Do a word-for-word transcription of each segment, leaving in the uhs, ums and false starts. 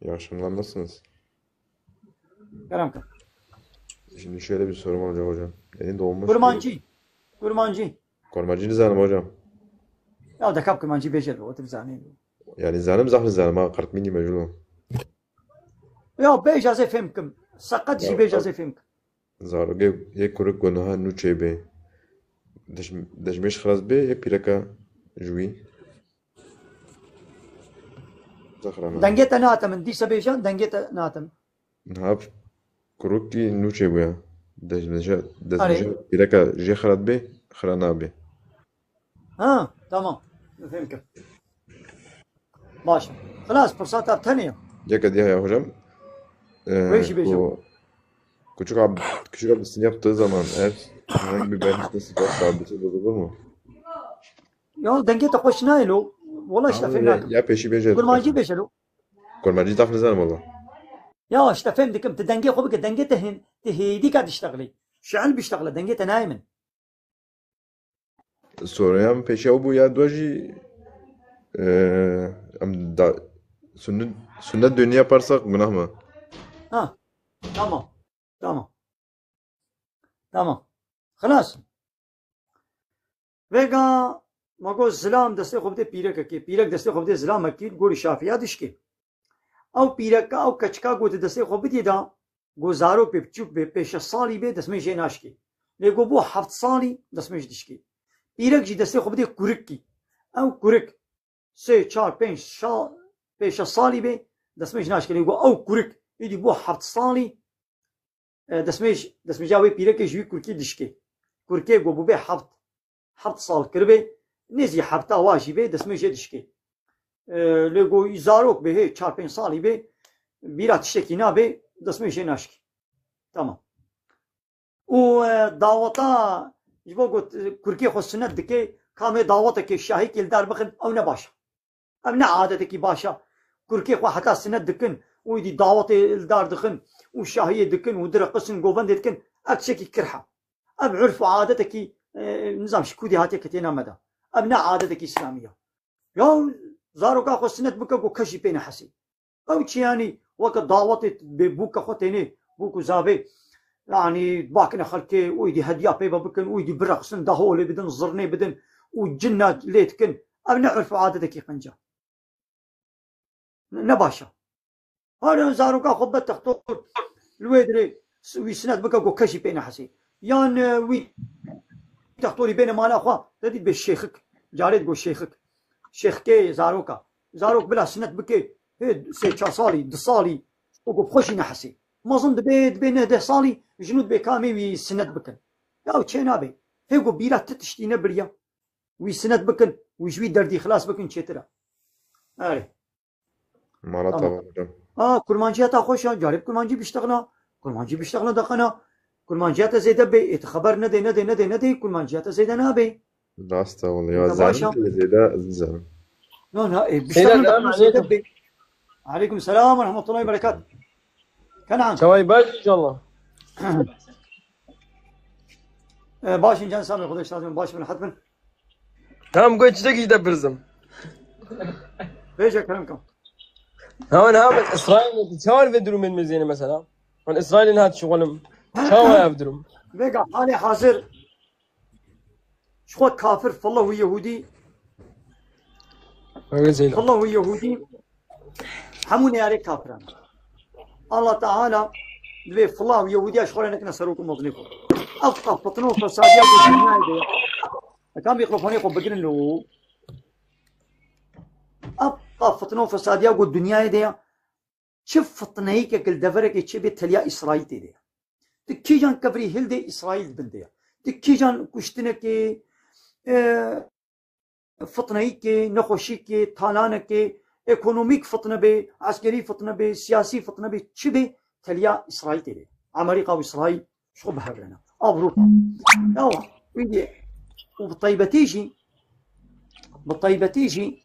İyi akşamlar, nasılsınız? Kerem ke. Şimdi şöyle bir sorum olacak hocam. Yeni doğmuş bir Kurmancî. Kurmancî. Kurmancî nizanim hocam. Ya dekap kurmancî bêje lo, tu bizanî. Yani zanim zaf nizanim ha, qirtmînî mecnûn. Ya bêj ez ê fêm kim. Seqet jî bêj ez ê fêm kim. Zarokê yê kurik ku niha nû çêbê. Dej-, dejmêj xilas bê, yê pîreka ji wî. Zexrana. Dengê te nehate min. Dîsa bêje, dengê te nehate min. Niha kurikî nû çêbûye. Dejmêja, dejmêja pîreka jê xilas bê, xira nabê. Ha, tamam. Fêm kim. Baş. Xilas, pirsa te tenê ya. Yeke diye ya hocam. Ee, Wê jî bêjim. ku, küçük abi, küçük abi yaptığı zaman eğer herhangi bir belirtisi varsa bir şey bozulur mu? Ya dengê te xweş nayê lo. Wala işte Ama fêm ya, nakim. Ya peşi bêje. Kurmancî bêje lo. Kurmancî zaf nizanim valla. Ya işte fêm dikim. Tu dengê xwe bike. Dengê te hin, tu hêdîka diştexilî. Şiil biştexile. Dengê te nayê min. Soruya peşi ew bû ya dua jî, e, em da, sünnet, sünnet düğünü yaparsak günah mı? Ha. Tamam. Tamam. Tamam. Xilas. Vêga ma got zilam destê xwe bidê pîrekekê. Pîrek destê xwe bidê zilamekî, li gorî Şafiya dişkê. Ew pîreka, ew keçika got destê xwe bidê da, got zarok bê, biçûk bê, pêşe salî bê, destmêj jê naşkê. Lê got bû heft salî, destmêj dişkê. Pîrek jî destê xwe bidê kurikî. Ew kurik sê, çar, pênc şa-, pêşe salî bê, destmêj naşkê. Lê got ew kurik, êdî bû heft salî, e, destmêj, destmêja wê pîrekê ji wî kurkî dişkê. Kurkê got bû bê heft, heft sal kiribê, nêzî hefta wa jî bê, destmêj jê dişkê. E, lê got zarok bê, hê çar pênc salî bê, bîra tiştekî nabê, destmêj jê naşkê. Tamam. Û, e, daweta, ji bo got, e, kurkê xwe sunet dike, kamê dawetekê şahîkê li dar bixin, ew ne baş e. Ev ne adetekî baş e. Kurkê xwe heta sinet dikin û êdî dawetê li dar dixin û şahiyê dikin û direqisin, govendê dikin. Ev tiştekî kirh e. Ev urf û adetekî, e, nizam ji kûdê hatiye ketêna me de. Ev ne adetekî îslamî ye. Ya zaroka xwe sinet bike ku kes jî pê nehesê. Ew çi yanî weke dawetê bê bûka xwe tênê bûk û zavê, yanî bakine xelkê û êdî hediya pê ve bikin û êdî bireqsin, daholê bidin, zirnê bidin û cinna lê dikin. Ev ne urf û adetekî qenc e. Ne, ne baş e. Hare zaroka xwe be textor li wê dirê s-, wî sinet bike ku kes jî pê nehesê. Yan, e, wî textorî bêne mala xwe, te dît bê şêxik. Carê digot şêxik. Şêxikê zaroka. Zarok bila sinet bike, hê sê çar salî, du salî, wekû bi xwe jî nehesê. Mezin dibe, dibe neh deh salî, ji nû dibê ka em ê wî sinet bikin. Ya ew çê nabe. Hê ku bîra ti tiştî nebiriya. Wî sinet bikin, wî ji wî derdî xilas bikin çêtir e. Erê. Mala Tamam. Tamam hocam. A, kurmanciyeta xweş e, carê bi kurmancî biştexila. Kurmancî biştexila deqena. Kurmanciyeta zêde bê, ê tu xeber nedê, nedê, nedê, nedê, kurmanciyeta zêde nabê. Rast e wala ya, Ya baş zanim e. bile zêde, zanim. No, no, ê, Seyda, biştexila selam deqena aleyküm. zêde bê. Aleyküm selam ve rahmetullahi ve berekat. Kenan. Çaway baş inşallah. E, baş in can sami, Xwedê şad bin, baş bin, hat bin. Tamam, goy çiçek işte birzim. Bêje kerem kam. Hemen hemen İsrail çawar ve durumun meziyeni mesela. Hani İsrail'in hat şu oğlum. Çaway ev durum. Vêga halê hazir ji xwe kafir, fillah û yehûdî, Öyle Zeyda. fillah û yehûdî hemû neyarê kafiran. Allah Teala divê fillah û yehûdiya ji xwe re nekine serok û mezînê xwe. Ev qas fitne û fesadiya ku dinyayê de ye. Ekan mîkrofonê xwe bigirin li û. Ev qas fitne û fesadiya ku dinyayê de ye. Çi fitneyîkek li deverekê çêbê teliya Îsraîl tê de ye. Ti kîjan kevirî hildê Îsraîl bin de ye. Ti kîjan kuştinekê, e, fitneyîkê, nexweşîkê, talanekê, ekonomîk fitne bê, eskerî fitne bê, siyasî fitne bê, çi bê teliya Îsraîl tê de ye. Amerîka û Îsraîl ji xwe bi hev re ne. Ewropa. Yawa, wî dî, û bi taybetî jî, bi taybetî jî,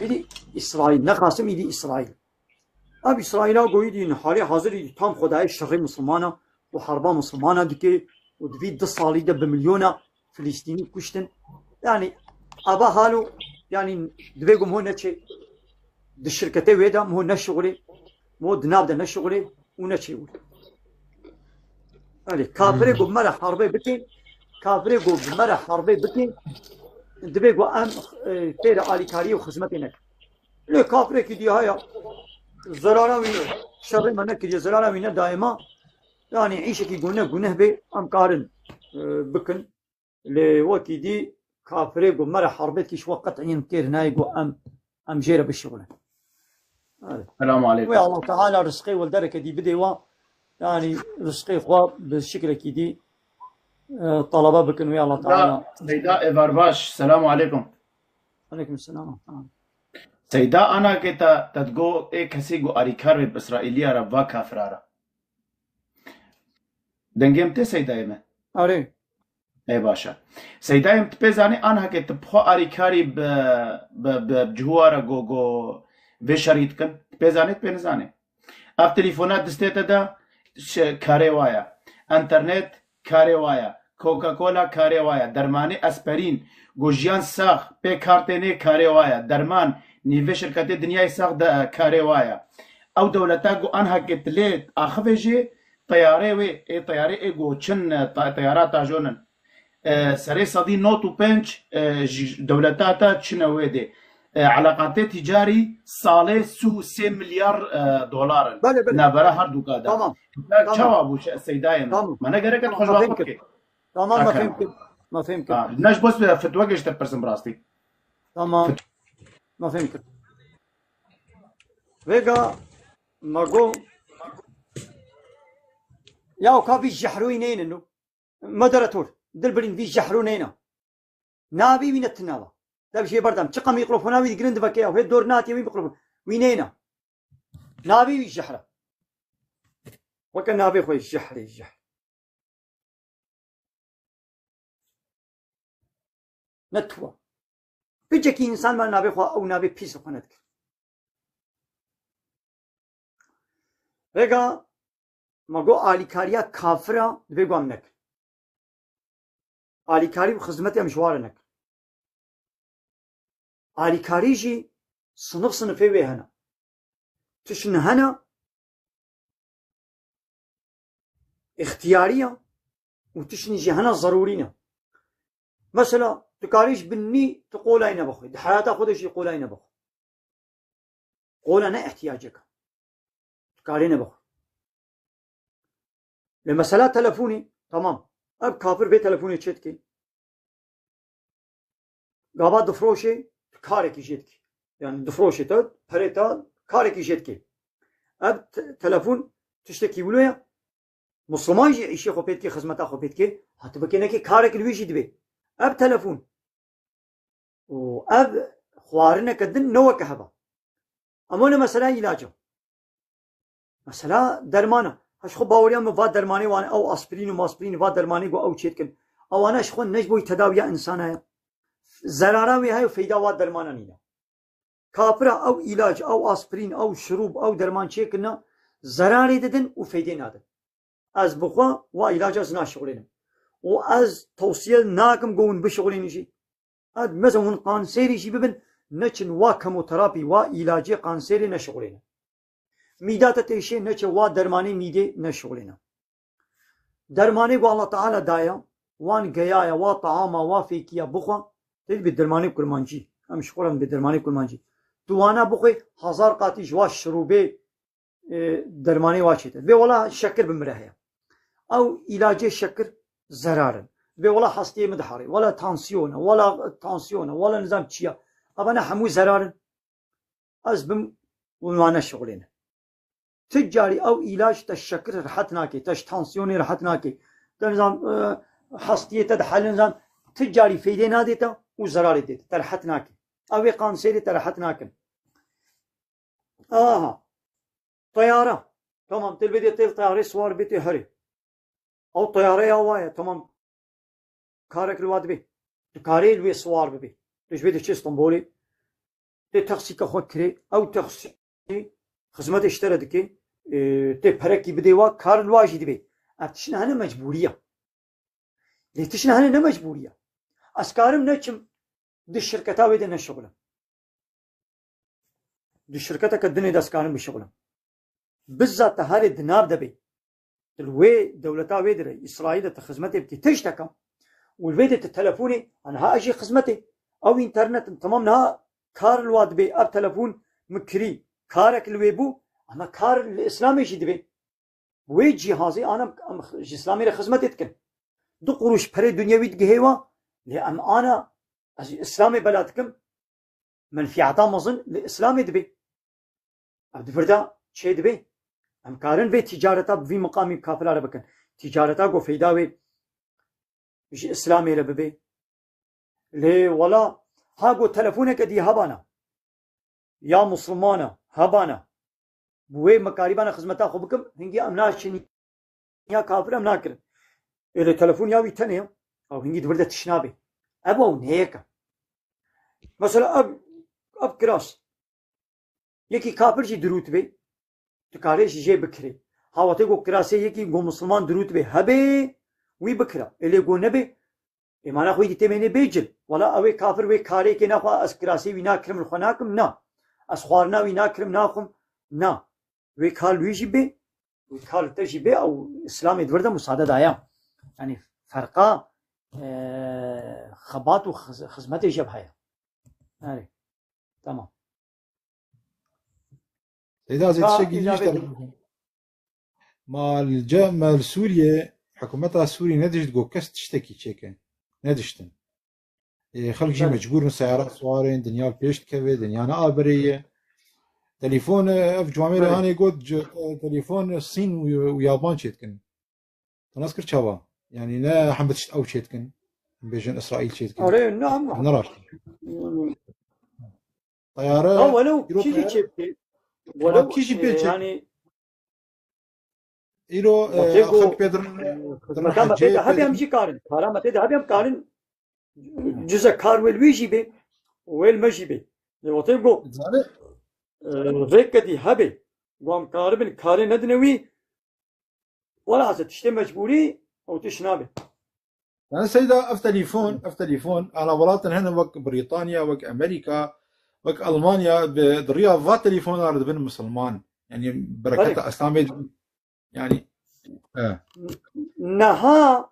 Îdî Îsraîl, ne Qasim, îdî Îsraîl. Ev Îsraîla goyî dî, halê hazir îdî tam xwedayê şerê Mislimana û harba Mislimana dike û di vî du salî de bi milyona Filistînî kuştin. Yanî, ava halo, yanî, divê ku ho neçê. Di şirketê wê de mo neşixulê, mo di nav de neşixulê û neçê wir. Erê, kafirê ku bi me re herbê bikin, kafirê ku bi me re herbê bikin, divê ku em, e, fêrê alîkariyê û xizmetê nekin. Lê kafirekî dî haya, zerara wî ne, şerê me nekiriye, zerara wî nedaye me, yanî îşekî ku ne guneh bê, em karin, e, bikin. Lê wekî dî kafirê ku me re herbê dikî, ji we qet'iyên kêr nayê ku em, em jê re bişixulin. Evet. Selamu aleykum. Wê Allah Teala rizqê we dereke dî bidê we. Yani rizqê xwe bi şiklekî dî, e, talebe bikin wê Allah Teala. Seyda Evarbaş, selamu aleykum. Aleykum selam. Seyda, ana ke te, te digo ê kesî ku arîkar be bi Îsraîliya re, va kafira re. Dengê min tê Seydayê me? Erê. Ê baş e. Seydayê min, tu pê zanî, anha ke tu bi xwe arîkarî bi, bi, bi ciwa re go, go vê şerî dikin? Tu pê zanî, tu pê nizanî? Ev telefona distê te de ş-, karê wa ye. Enternet karê wa ye. Coca-Cola karê wa ye. Dermanê esperîn, go jiyan sax pê kar tênê, karê wa ye. Derman, nîvê şirketê dinyayê sax de karê wa ye. Ew dewleta go anha ke tu lê axivê jê, teyarê wê, ê teyarê ê go çin, e, ta-, teyara tajonin. E, serê sedî nod û pênc, e, ji dewleta te çine wê dê. E, eleqatê ticarî salê sî û sê milyar, e, dolar in. Belê, belê. Navbera her du ka de. Tamam. Te Tamam. çawa bû şe-, Seydayê min? Tamam. Me ne gerek e Tamam, xwe me cevap fêm kir. bike. Tamam, me Aka. fêm kir. Me fêm kir. Ha, ne ji bo fetwa geşte pirsim rastî. Tamam. Fetwa. Me fêm kir. Vêga me go ya ka vî jehroyî neynin no. Moderator, dilbirîn vî jehro neyna. Navê wî ne ti nava. Dev jê berdem. Çiqa mîkrofona wî digrin diveke ya. Hê dor natiye wî mîkrofon. Wî neyna. Navê wî jehre. Weke navê xwe jehrê jehr. Ne tuwa. Piçekî însan me navê xwe, ew navê pîs xwe nedikir. Vêga me got alîkariya kafira divê ku em nekin. Alîkarî û xizmetê em ji wa re nekin. Alîkarî jî sinif sinifê wê hene. Tiştin hene îxtiyarî ye û tiştin jî hene zerûrî ne. Mesela, tu karî ji bin nî tu qolayî nebixwî. Di heyata xwe de jî qolayî nebixwe. Qola ne ihtiyacek e. Tu karî nebixwe. Lê mesela telefonî, tamam. Ev kafir vê telefonê çê dikê. Gava difroşê, tu karekî jê dikî. Yani difroşê te, perê te, karekî jê dikî. Ev te-, telefon tiştekî wilo ye. Musliman jî îşê xwe pê dikê, xizmeta xwe pê dikê. Ha, tu bikê nekê, karek li wî jî dibê. Ev telefon û ev xwarineke din ne weke heva. Ama ne mesela îlac e. Mesela dermana. Ha, ji xwe baweriya min va dermanê wan, ew aspirîn û maspirîn, va dermanê ku ew çêdikin. Ewana ji xwe ne ji bo tedawiya insana ye. Zerara wê heye û feyda wa dermana nîne. Kafira ew îlac, ew aspirîn, ew şirûb, ew derman çêkirina, zerarê didin û feydê nadin. Ez bi xwe wa îlaca ez naşixulînim. Û ez tewsiye nakim ku hûn bişixulînin jî. Ez mesela hûn kanserî jî bibin, neçin wa kemoterapî, wa îlacê kanserê neşixulînin. Mîda te têşê, neçe wa dermanê mîdê neşixulîne. Dermanê ku Allah Teala daye, wan geyaya, wa taama, wa fêkiya bixwe, tê dibê dermanê kurmancî. Em ji xwe re dibê dermanê kurmancî. Tu wana bixwe, hezar qatî ji wa şirûbê, e, dermanê wa çêtir. Vê wela şekir bi min re heye. Ew îlacê şekir zerar in. Vê wela hestiyê min diherê. Wela tansiyon e, wela tansiyon e, wela nizam çi ye. Evana hemû zerar in. Ez bim û wane şixulêne. Ti carî ew îlaç te şekir rehet nake, te ji tansiyonê rehet nake. Te nizam, e, hestiyê te dihelin zan, ti carî feydê nadê te û zerarê dê te, te rehet nake. Ew ê kanserê te rehet nakin. Aha. Teyare. Tamam, te li vê dê tê li teyarê siwar bê tê herê. Ew teyareya wa ye, tamam. Karek li wa dibê. Tu karê li wê siwar bibê. Tu ji vê diçî Stenbolê. Tê taksîka xwe kirê. Ew taksî xizmetê ji te re dike. Ê, tê perekî bidê wa, kar li wa jî dibê. Ev tişt hene mecbûrî ye. Lê tişt hene ne mecbûrî ye. Ez karim neçim di şirketa wê de neşixulim. Di şirketeke dinê de ez karim bişixulim. Bizzat te herê di nav de bê. Tu li wê dewleta wê dire, Îsraîlê tu xizmetê bikî, tişteke. Û li wê de tu telefonê, aniha ez jî xizmetê. Ew înternet in, temam niha kar li wa dibê, ev telefon min kirî, karek li wê bû, ama kar li Îslamê jî dibê. Bi wê cîhazê ana em ji Îslamê re xizmetê dikin. Du quruş perê dinyewî digihê wa, lê em ana ez ji Îslamê bela dikim, menfîeta mezin li Îslamê dibê. Ev di vir de çê dibê. Em karin vê tîcareta bi vî miqamî bi kafira re bikin. Tîcareta ku feyda wê ji Îslamê re bibê. Lê wela ha ku telefoneke dî hebana. Ya Musulmana, hebana. Bi wê mikarîbana xizmeta xwe bikim, hingî em naçin ya kafir em nakirin. Ê lê telefon ya wî tenê ya. Ew hingî di vir de tişt nabê. Ev ew neyek e. Mesela ev, ev kiras. Yekî kafir jî dirût bê. Tu karê jî jê bikirê. Hawatê ku kirasê yekî ku musulman dirût bê. Hebê, wî bikira. Ê lê ku nebê, ê mana xwe yî dî tê mênê bê cil. Wela ew ê kafir wê karê kê naxwe ez kirasê wî nakirim li xwe nakim, na. Ez xwarina wî nakirim, naxwim, na. Wê kar li wî jî bê, wê kar li te jî bê, ew Îslamê di vir de musade daye. Yani ferqa, e, xebat û xiz-, xizmetê jê bi heye. Erê. Tamam. Seyda, ez ê Ka tiştekî îlavê dî. Ma li ce-, me li Sûriyê, hikûmeta Sûrî nedişt ku kes tiştekî çêke. Nediştin. Ê, xelk jî Belê. mecbûr in seyara siwarên, dinya li pêş dikeve, dinya ne aberê ye. Telefon, e, ev civamê re Belê. hanê got, ci-, e, telefon Sîn û, û Yaban çêdikin. Te nas kir çawa? Yani ne hembe tişt ew çêdikin. Em bêjin Îsraîl çêdikin. Erê, ne hemû. Ne rast. Yani, Teyare, ya welew îro kî jî teyare, çêdike. Welew, kî jî e, pê çê-, yani, îro, e, wextê ku, xelk pê dirin, e, dirin xizmeta me hecê, pê de pê hebê em dirin. jî karin. Para me pê de hebê em karin. Cizek kar wê li wî jî bê, wê li me jî bê. Lê wextê ku, Zane? e, rêkekî hebê, ku em karibin karê nedine wî, wela ez tiştê mecbûrî ew tişt nabe. Yani Seyda, ev telefon, ev telefon, ana welatên hene wek Brîtanya, wek Amerîka, wek Almanya, bi, di riya va telefona re dibin misilman. Yani bereketa Belê. Îslamê dibin. Yani, e. Niha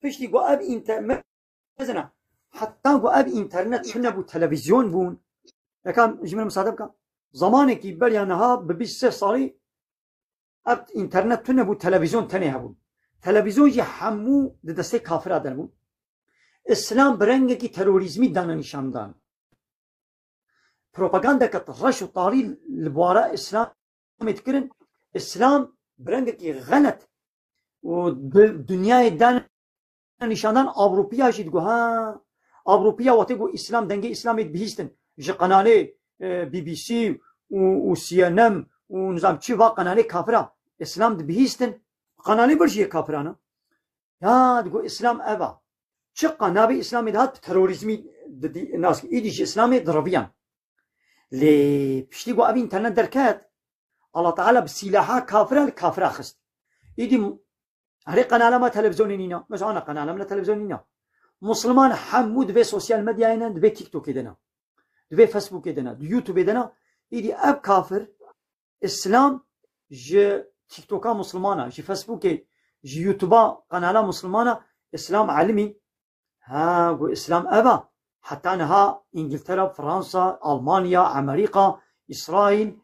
piştî ku ev înter-, me-, mezina, heta ku ev înternet tune bû, televîzyon bûn, yeka ji min re misade bike. Zamanekî beriya niha bi bîst sê salî ev înternet tune bû, televîzyon tenê hebûn. Televîzyon jî hemû di destê kafira de bûn. Îslam bi rengekî terorîzmî dane nîşandan. Propagandeke reş û tarî li bwara Îslamê dikirin, Îslam bi rengekî xelet û di dinyayê dan nîşandan Ewropiya jî digot, ha, Ewropiya wextê ku Îslam, dengê Îslamê dibihîstin, ji qenalê, e, B B C û, û C N N û nizam çi va qenalê kafira Îslam dibihîstin, qenalê bir jî yê kafiran e. Ya, digot, Îslam ev a. Çiqa navê Îslamê dihat bi terorîzmî didî-, nas, îdî ji Îslamê diriviyan. Lê piştî ku ev înternet derket, Allah Teala bi sîlaha kafira li kafira xist. Îdî m-, herê qenala me televîzyonê nîna. Mesela ana qenala me televîzyonê nîna. Musliman hemû divê sosyal medyayê ne, divê TikTokê de ne. Divê Facebookê de ne, di YouTubeê de ne. Îdî ev kafir Îslam ji TikToka Muslimana, ji Facebookê, ji YouTube'a qenala Muslimana Îslam elimî. Ha, got Îslam ev a. Heta niha Îngiltere, Fransa, Almanya, Amerîka, Îsraîl.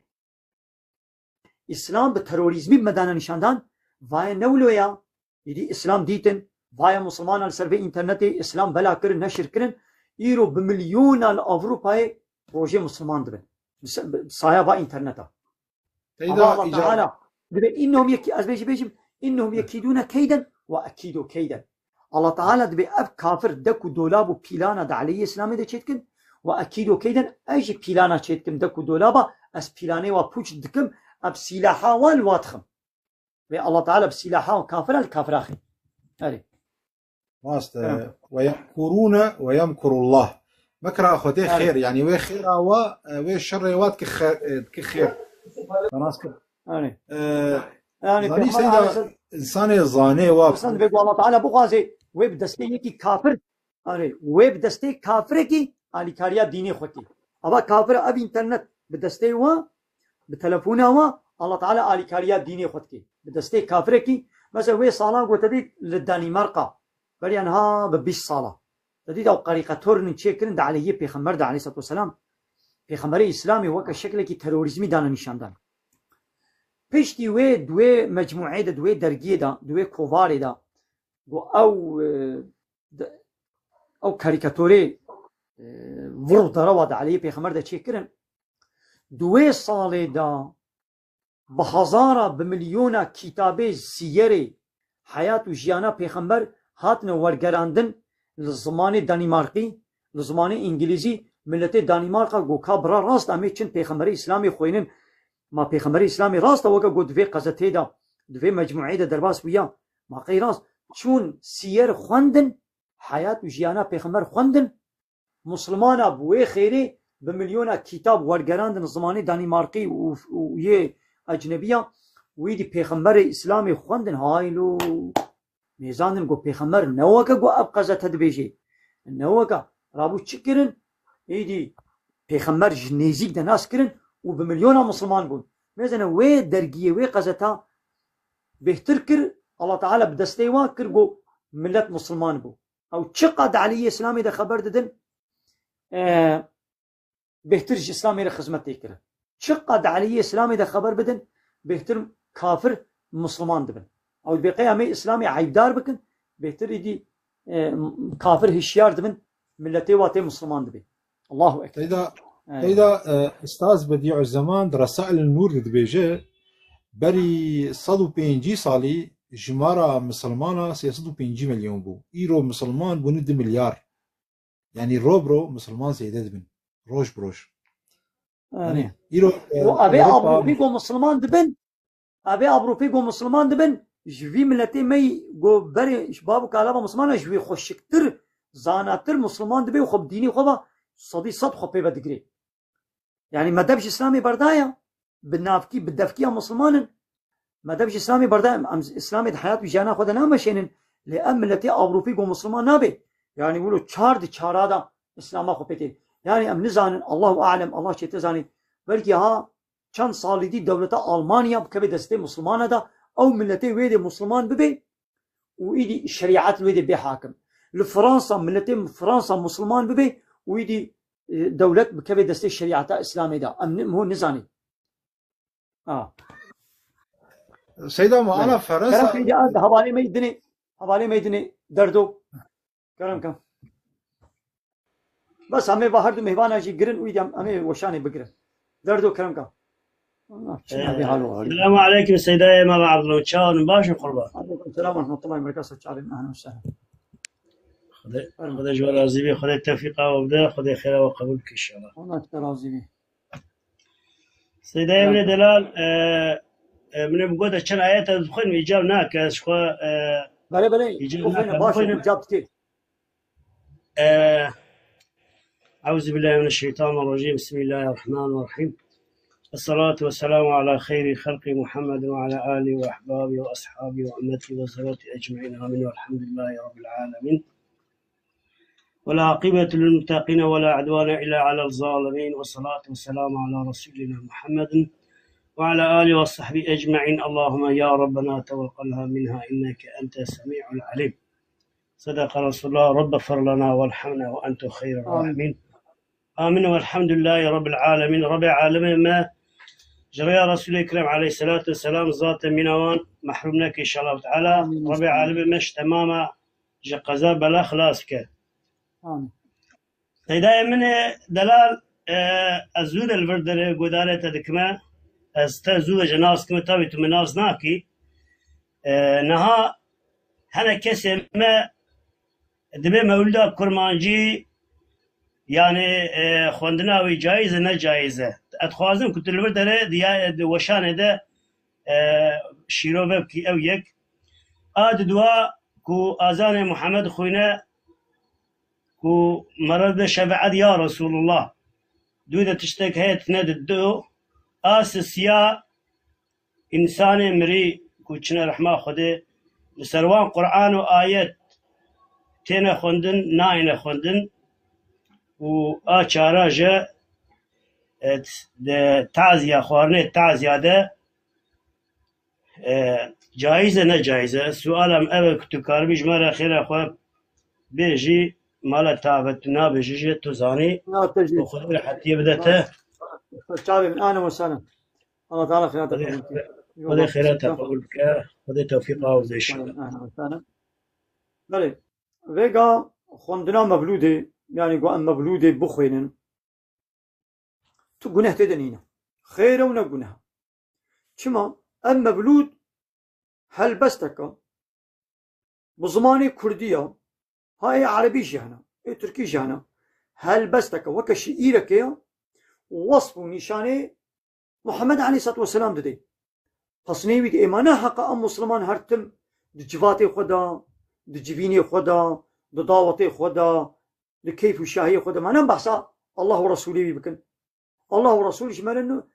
Îslam bi terorîzmî bi me dane nîşandan, vaye ne wilo ya. Îdî Îslam dîtin, vaye Muslimana li ser vê înternetê Îslam bela kirin, neşir kirin. Îro bi milyona li Ewropayê rojê Musliman dibin. Bi se-, bi saya va înterneta. Teyda Ama Allah îca- Teala dibe, "Innehum yeki-", ez bêjî bêjim, "Innehum yekîdûne keyden ve ekîdû keyden." Allah Teala dibe, "Ev kafir dek û dolab û pîlana di aleyhî Îslamê de çêdikin ve ekîdû keyden, ez jî pîlana çêdikim dek û dolaba, ez pîlanê wa pûç dikim, ez sîlaha wa li wa dixim." Ve Allah Teala bi sîlaha kafira li kafira xî. Erê. Rast e. Evet. Ve yemkurûne ve yemkurullah. Mekra Xwedê Evet. xêr. Yani wê xêra wa, e, wê şerê wa dike xê-, e, dike xêr. Rast kir. Yani. E, Yani Zanî Peyxamber Seyda, aleyhisselam insanê zanê wa. Mesela ve Allah Teala bixwaze wê bi destê yekî kafir, yani wê bi destê kafirekî alîkariya dînê xwe kî. Ama kafir ev internet bi destê wa Bi telefona we Allah Teala alîkariya dînê xwe dike. Bi destê kafirekî, mesela wê salan ku te dît li Danîmarka, beriya niha bi bîst sala. Te dît ew karîkatorên çêkirin di aleyhê Pêxember de aleyhissalatu vesselam. Pêxemberê Îslamê weke şeklekî terorîzmî dane nîşandan. Piştî wê di wê mecmûeyê de, di wê dergiyê de, di wê kovarê de, got ew, e, de, ew karîkatorê, e, vir û derewa di aleyhê Pêxember de çêkirin. Di wê salê de bi hezara, bi milyona kitabê siyerê heyat û jiyana Pêxember hatine wergerandin li zimanê Danîmarkî, li zimanê Îngilîzî, miletê Danîmarka got ka bira rast em ê çin Pêxemberê Îslamê xwênin. Ma Pêxemberê Îslamê rast e weke got di vê qezetê de, di vê mecmûeyê de derbas bûya. Ma qey rast. Çûn siyer xwendin, heyat û jiyana Pêxember xwendin, Musulmana bi wê xêrê bi milyona kîtab wergerandin zimanê Danîmarkî û, û yê ecnebiya, wî dî Pêxemberê Îslamê xwendin, haylo mêzandin got Pêxember ne weke got ev qezete dibêjê. Ne weke rabû çi kirin? Êdî Pêxember ji nêzîk de nas kirin û bi milyona Musulman bûn. Mêzene wê dergiyê, wê qezeta bêhtir kir, Allah Teala bi destê wan kir got milet Musulman bû. Ew çiqad Eliyê Îslamê de xeber didin, e, bêhtir ji Îslamê re xizmet tê kirin. Çiqad Eliyê Îslamê de xeber bidin, bêhtir kafir Musulman dibin. Ew dibê qey em ê Îslamê eybdar bikin, bêhtir îdî, e, kafir hişyar dibin, miletê wa tê Musulman dibê. Allahu Ekber. Seyda, Evet. Seyda, e, Ustaz Bediüzzeman di Resail Nur de dibêje, berî sed û pêncî salî jimara misilmana sê sed û pêncî milyon bû. Îro misilman bûne du milyar. Yanî ro bi ro misilman zêde dibin. Roj bi roj. Yanî Erê. îro, e, Û avê Ewropa Avrupî ku misilman dibin, avê Avrupî ku misilman dibin, ji vî miletê me yî ku berê ji bav û kalava misilman e, ji wî xweşiktir, zanatir misilman dibe û xwe bi dînê xwe ve sedî sed xwe pê ve digirê. Yanî me dev ji Îslamê berdaya, bi navkî, bi devkiya Musulman in. Me dev ji Îslamê berdaya, em, em Îslamê di heyat û jiyana xwe de nameşênin. Lê ev miletê Ewropî ku Musulman nabe. Yanî wilo çar di çara de Îslama xwe pêkê. Yanî em nizanin, Allahu alem, Allah çêtir zanî. Belkî ha çend salî dî dewleta Almanya bikeve destê Musulmana de, ew miletê wê dê Musulman bibe, û îdî şerîet wê dê bê hakim. Li Fransa, miletê Fransa Musulman bibe û îdî, e, dewlet bikeve destê şerîeta Îslamê de. Em ni-, ho nizanî. A. Seyda me, Belê. ana Kerem Fransa key, di hevalê me dinê, hevalê me dinê derdo. Kerem ke. Bes em ê va her du mêvana jî girin û îdî em, em ê weşanê bigirin. Derdo kerem ke. Allah, çi Ee, nebî hal û hal. Selamu aleykum Seydayê me ve Abdullah. Çawan baş in qurban. Aleykum selam ve rahmetullahi ve berekatuhu. Çavên, ehlen ve sehlen. Xwedê, Fermo. Xwedê ji we razî be, Xwedê tevfîqa we bide, Xwedê xêra we qebûl bike inşallah. Allah te razî be. Seydayê min ê delal, e, e, min ê bi gote çend ayet ez bixwînim, îcab nake, ez ji xwe, e, Belê, belê, îcab bixwîne, nake, baş e, bixwînim. îcab dike. E, Euzubillahimineşşeytanirracim. Bismillahirrahmanirrahim. Esselatu vesselamu ala xeyri xelqi Muhammed ve ala alihi ve ahbabi ve ashabi ve ümmeti ve zerrati ecmain. Amin. Velhamdülillahi Rabbil alemin. والعاقبة للمتقين ولا عدوان إلا على الظالمين، والصلاة والسلام على رسولنا محمد وعلى آله وصحبه أجمعين. اللهم يا ربنا توقلها منها إنك أنت السميع العليم. صدق رسول الله. رب اغفر لنا وارحمنا وأنت خير الراحمين. آمين. والحمد لله رب العالمين. Rebê alemê me ji rêya Resulê Kerem aleyhisselatu vesselam zate mîna wan mehrûm neke inşallah teala. Amîn. Rebê alemê me ji temama ji qeza bela xilas ke. Amîn. Seydayê min ê delal, e, ez zû de li vir derê guhdarê te dikime. Ez te zû ve jî nas dikime, tabî tu min nas nakî. E, niha hene kesê me dibê mewlida kurmancî, yanî, e, xwendina wî cayîz e, ne cayîz e. Ez dixwazim ku tu li vir derê di ya-, di weşanê de, e, şîrove bikî, ew yek. A di dua ku azanê Muhammed xwîne, ku merad de şefaet ya Resulullah. Dû de tiştek heye tine di do. A sisiya însanê mirî ku çine rehma Xwedê, li ser wan Qur'an û ayet têne xwendin, nayêne xwendin û a çara je e, di taziya, xwarinê taziya de, e, caiz e, ne caiz e? Suala min ev e ku tu karibî ji me re xêra xwe bêjî, mala te ave, tu nabêjî jî, tu zanî. Ya te jî. Û Xwedê rehetiyê bide te. Çavê min, ahlen we sehlen. Allah Teala xêra te Xwedê, qebûl bike. Xwedê xêra te qebûl bike. Xwedê tewfîq aw bide inşallah. Ahlen we sehlen. Belê. Vêga xwendina mevlûdê, yanî ku em mevlûdê bixwînin, tu guneh tê de nîne. Xêr e û ne guneh. Çima? Ev mevlûd helbesteke bi zimanê kurdî ya, ha ê erebî jî hene, ê tirkî jî hene. Helbesteke weke şiîrekê ya, wesf û nîşanê Muhammed aleyhissalatu vesselam didê. Pes nêwî di êma ne heqa em Musliman her tim di civatê xwe de, di civînê xwe de, di dawetê xwe de, di keyf û şahiyê xwe de, ma ne behsa Allah û Resûlê wî bikin. Allah û Resûl ji me re nu-,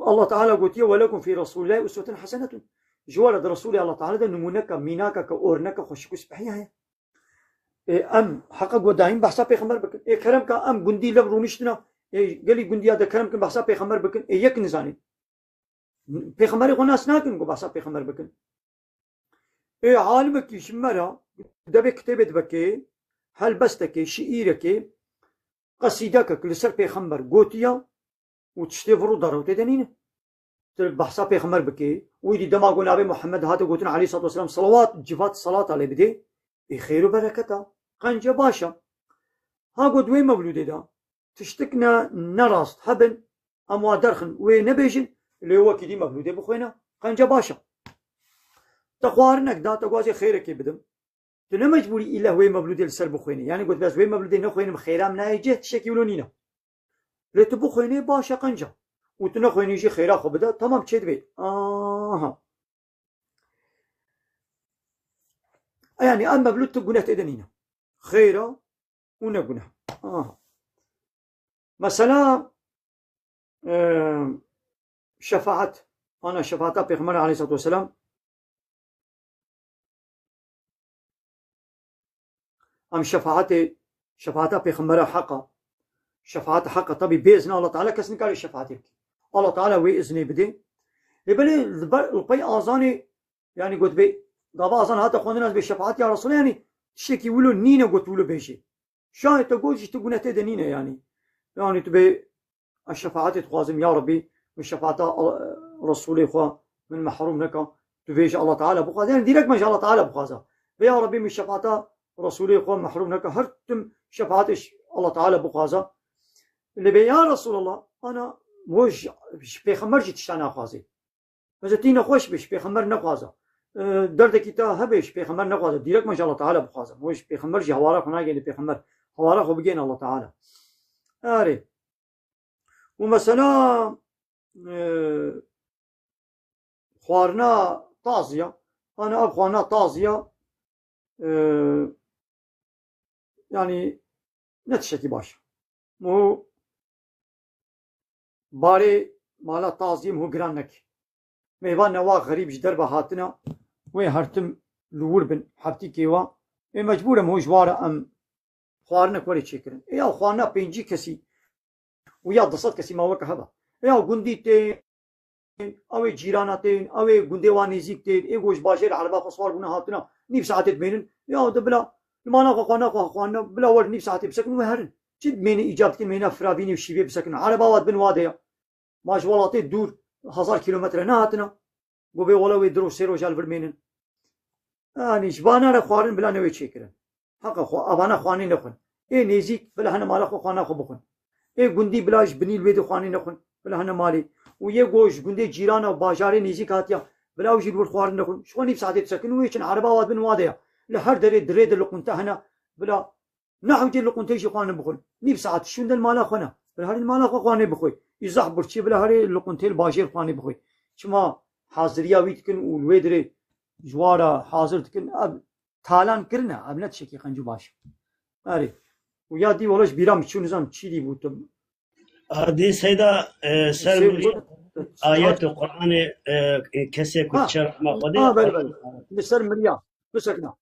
Allah Teala gotiye, "Welekum fî Resûlillahî uswetun hesenetun." Ji we re di Resûlê Allah Teala de nimûneke, mînakeke, orneke xweşik û spehî heye. Ê, em heqa ku dayîn behsa pêxember bikin. Ê, kerem ka em gundî lev rûniştina, ê, gelî gundiya de kerem kin behsa pêxember bikin. Ê, yek nizanîn. Pêxemberê xwe nas nakin ku behsa pêxember bikin. Ê, alimekî ji me re devê kitêbê dibekê, helbestekê, şiîrekê, qesîdekek li ser pêxember gotiya û tiştê vir û dar û tê de nîne. Tu behsa pêxember bikê, wî dî dema ku navê Muhammed hate gotin aleyhissalatu vesselam, salawat, civat salata lê bidê, ê xêr û bereketa, qenc e, baş e. Ha got wê mevlûdê de tiştik ne, ne rast hebin, em wa derxin, wê nebêjin, lê wekî dî mevlûdê bixwêne, qenc e, baş e. Te xwarinek da, te gwazê xêrekê bidim. Tu ne mecbûrî îlle wê mevlûdê li ser bixwênî. Yanî got, "Ez wê mevlûdê nexwênim, xêra min nayê cih, tiştekî wilo nîne." Lê tu bixwênî, baş e, qenc e. Û tu nexwênî jî, xêra xwe bide, temam, çêdibê. Aha. Yanî em mevlûd tu guneh tê de nîne. Xêr e û ne guneh. Aha. Mesela, e, şefaet. Ana şefaeta Pêxember aleyhissalatu vesselam. Em şefaetê, şefaeta Pêxembera heq e. Şefaeta heq e. Tabî bê izna Allah Teala kes nikare şefaetê bike. Allah Teala wê iznê bidê. Lê belê li ber, li pey azanê, yanî gotibê, gava azan hate xwendin, ez bê şefaet ya Resûlê, yanî tiştekî wilo nîne got wilo bêjê. Şayê te got jî tu guneh tê de nîne yanî. Yanî tu bê, "Ez şefaetê dixwazim, ya Rebî, min şefaeta Al-, Resûlê xwe min mehrum neke." Tu bê ji Allah Teala bixwaze. Yanî dîrekt me ji Allah Teala bixwaze. Bê, "Ya Rebî, min şefaeta Resûlê xwe mehrum neke." Her tim şefaetê ji Allah Teala bixwaze. Lê bê, "Ya Resulallah, ana, mo ji, ji pêxember jî tişta naxwazê." Mesela tî nexweş bê, ji pêxember nexwaze. E, derdekî te hebe, ji pêxember nexwaze. Dîrekt me ji Allah Teala bixwaze. Mo ji pêxember jî hewara xwe nagêne pêxember. Hewara xwe bigêne Allah Teala. Erê. Û mesela, e, xwarina taziya. Ana ev xwarina taziya, e, yanî ne tiştekî baş e. Mo barê mala taziyê min ho giran neke. Mêvan newa xerîb ji derve hatina, wê her tim li wir bin, heftî kêwa. Ê mecbûr em ho ji wara em xwarinek werê çêkirin. Ê ya xwarina pêncî kesî û ya du sed kesî ma weke heba. Ê ya gundî tên, ew ê cîrana tên, ew ê gundê wan nêzîk tên, ê ku ji bajêr ereba xwe swar bûne hatina, nîv saetê dimênin. Ya de bila, li mala xwe xwarina xwe xwarina, bila wer nîv saetê bisekin û herin. Çi dimêne îcab dikin, mêna firavînê û şîvê bisekin. Ereba wa dibin wa de ya. Ma ji welatê dûr hezar kîlometre nehatina. Go bê wele wê di roj sê roja li vir mênin. Yanî ji bana re xwarin bila newê çêkirin. Heqa xwe, avana xwanê nexwin. Ê nêzîk bila hene mala xwe xwana xwe bixwin. Ê gundî bila ji binî li wê di xwanê nexwin. Bila hene malê. Û yê go ji gundê cîrana û bajarê nêzîk hatiya, bila ew jî li wir xwarin nexwin. Ji xwe nîv saetê disekin û wê çin ereba wa dibin wa de ya. Li her derê dirê de li qunte hene. Bila Ne hewcê li quntê jî xwanin bixwin. Nîv saet şûnde li mala xwe ne. Bila herî li mala xwe xwanê bixwe. Îzah birçî bila herê li quntê li bajêr xwanê bixwe. Çima haziriya wî dikin û li wê dirê ji wa re hazir dikin. Ev talan kirine. Ev ne tiştekî qenc û baş. Erê. Û ya dî wele ji bîra min çû, nizam çî dî bû tu. Adî Seyda, e, ser Seyda, ayet û Qur'anê, e, kesê ku Ha, diçe rehma Xwedê, ha, belê, belê. Li ser miriya. Bisekna.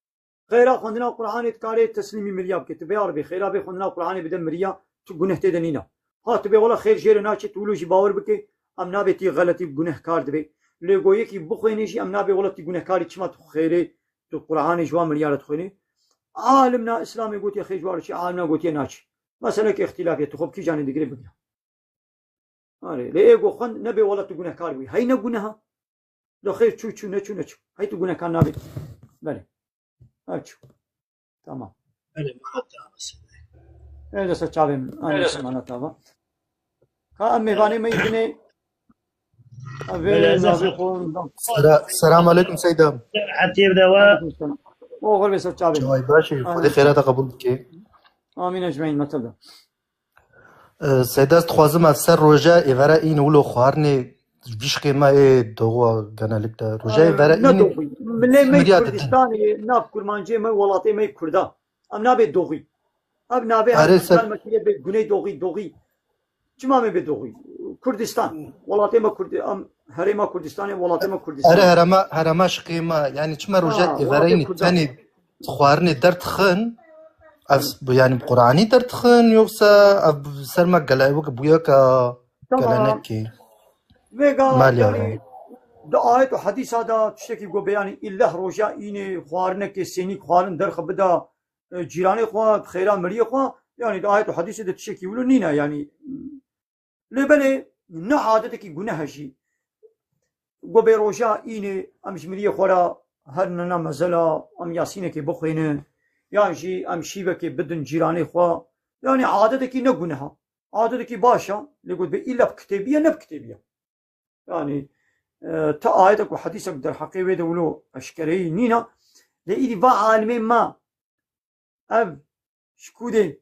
Xêra xwendina Qur'anê dikarê teslîmî miriya bike. Tu bê ya Rebî, xêra bê xwendina Qur'anê bide miriya, tu guneh tê de nîne. Ha, tu bê wela xêr jê re naçê, tu wilo jî bawer bike, em nabê tî xeletî gunehkar dibe. Lê go yekî bixwêne jî, em nabê wela tî gunehkarî, çima tu xêrê, tu Qur'anê ji wan miryara dixwêne. Alimna Îslamê gotiye xêr ji wan re çi, alimna gotiye naçi. Meseleke îxtilafî ye, tu xwe bi kî canê digirê bigire. Arê, lê ê go xwend nebe wela tu gunehkar bûyî. Hey ne guneha. Do xêr çû çû, neçû neçû. Hey tu gunehkar nabî. Belê. Ev çû. Tamam. Belê, mana te ava. Ê de ser çavê min. Aynen, mana te ava. Ka em mêvanê me yî dinê. Belê, ez navê xwe. Sera-, selam aleyküm Seyda. Hatî bi dewa. Aleyküm selam. Oxir be ser çavê min. Çavay baş e. Aynen. Xwedê xêra te qebûl bike. Amîn ecmaîn, metil de. E, Seyda, ez dixwazim ev ser roja êvara în wilo xwarinê vîşkê me ê doğa genellikle. Roja êvara ne înê doxî. Milê me Kurdistanê, nav Kurmancê me, welatê me Kurda. Em nabê doxî. Ev navê her ser me kiriye bê Güneydoğu, doxî. Çima me bê doxî? Kurdistan. Welatê me Kurdi-, em herêma Kurdistanê, welatê me Kurdistan. Erê herema, herema şikê me. Yani çima roja êvara înê tenê xwarinê derdixin? Ev, yani bi Qur'anî derdixin yoksa ev ser me gele-, wek bûye ka gelenekê? Vêga, yani, di ayet û hedîsa de tiştekî go be, yani, îlleh roja înê xwarinekê sênîk xwarin derxe bida, e, cîranê xwe, xêra miriyê xwe, yani, di ayet û hedîsê de tiştekî wilo nîne, yani. Lê belê ne adetekî guneh e jî. Go bê roja înê em ji miriyê xwe re herin nena mezela, em Yasînekê bixwînin, yan jî em şîvekê bidin cîranê xwe. Yani adetekî ne guneh e. Adetekî baş e, lê got bê îlla bi kitêbî ye, ne bi kitêbî ye. Yani, e, ti ayetek û hedîsek derheqê wê de wilo eşkereyî nîne. Lê îdî va alimê me ev ji ku dê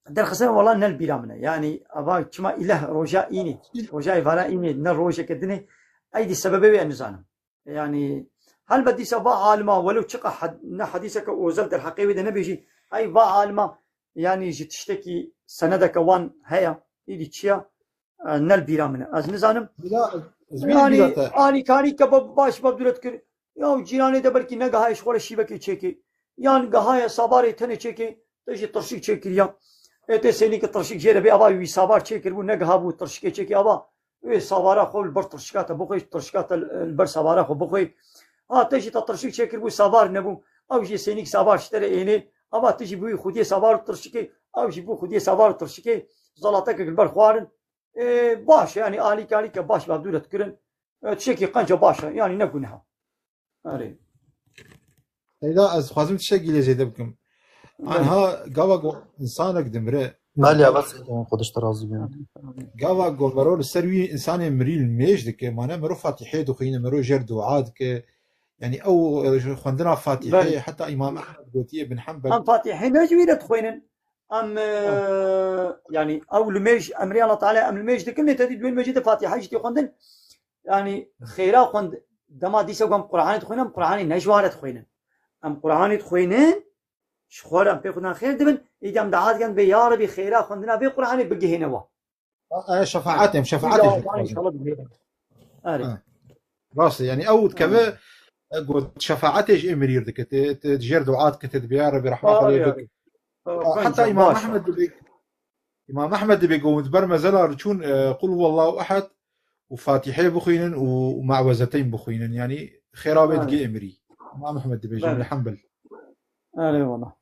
derxistin, wela ne li bîra min e. Yani, ava çima îleh roja înê, roja êvara înê, ne rojeke dinê, eydî sebebê wê ez nizanim. Yani, helbet dîsa va alima, welew çiqa hed-, ne hedîseke ozel derheqê wê de nebêjî, ey va alima, yani, ji tiştekî senedeke wan heye, îdî çi ye? E, ne li bîra min e. Ez nizanim. Bila, ez wî Yani, bîra te. Alîkarî ke ba-, baş bab dûret kir. Ya cîranê de belkî negihaye ji xwe re şîvekê çêkê. Yan gihaye sabarê tenê çêkê, te jî tirşik çêkiriya. Ê tê sênî ki tirşik jê re bê, ava wî sabar çêkiribû, negihabû tirşikê çêkê, ava wê sabara xwe li ber tirşika te bixwe, tirşika te li, li ber sabara xwe bixwe. Ha, te jî te tirşik çêkiribû, sabar nebû. Ew jî sênîk sabar ji te re ênê. Ava tu jî bûyî xwediyê sabar û tirşikê, ew jî bû xwediyê sabar û tirşikê. Zalatekek li ber xwarin. E, baş, yani alîkarîke baş ve dûret kirin. E, tiştekî qenca baş e, yani ne guneh e. Erê. Seyda, ez dixwazim tiştekî lê zêde bikim. Belê. Anha gava ku însanek dimire, Belê, ya, bes, Xwedê ji te razî be. Gava ku mero li ser wî însanê mirî li mêj dike, mane mero Fatîhê dixwîne, mero jêr dua dike. Yani ew, e, xwendina Fatîhê, Belê. Heta Îmam Ehmed gotiye bin Hanbel. Em Fatîhê ne ji wî re dixwînin. Em, e, Ha. Yani, ew li mêj, emrê Allah Teala em li mêj dikin, lê te dî di wê mêjê de Fatiha jî tê xwendin. Yani, xêra xwend-, dema dîsa ku em Qur'anê dixwînin, em Qur'anê ne ji wan re dixwînin. Em Qur'anê dixwînin, ji xwe re em pê xwendina xêr dibin, îdî em dua dikin, bê ya Rebî xêra xwendina vê Qur'anê bigihîne we. Ha, e, şefaetê, em şefaetê Îdî jî dixwazin. Înşallah bigihîne. Erê. Ha. Rast e, yani ew dikeve, Erê. E, got, şefaetê ji ê mirîr dike, te, te, jêr dua dike, te dibê ya Rebî rehma xwe lê Erê, bik. erê. Aa, Heta qenca, Îmam baş e. Ehmed dibê, Îmam Ehmed dibê ku hûn di ber mezela re çûn, e, Qul huwallahu ehad û Fatîhê bixwînin û, û Me'wezeteyn bixwînin. Yanî xêra wê Belê. Digê emirî. Îmam Ehmed dibêje, Belê. Bin Hanbel. Erê wala.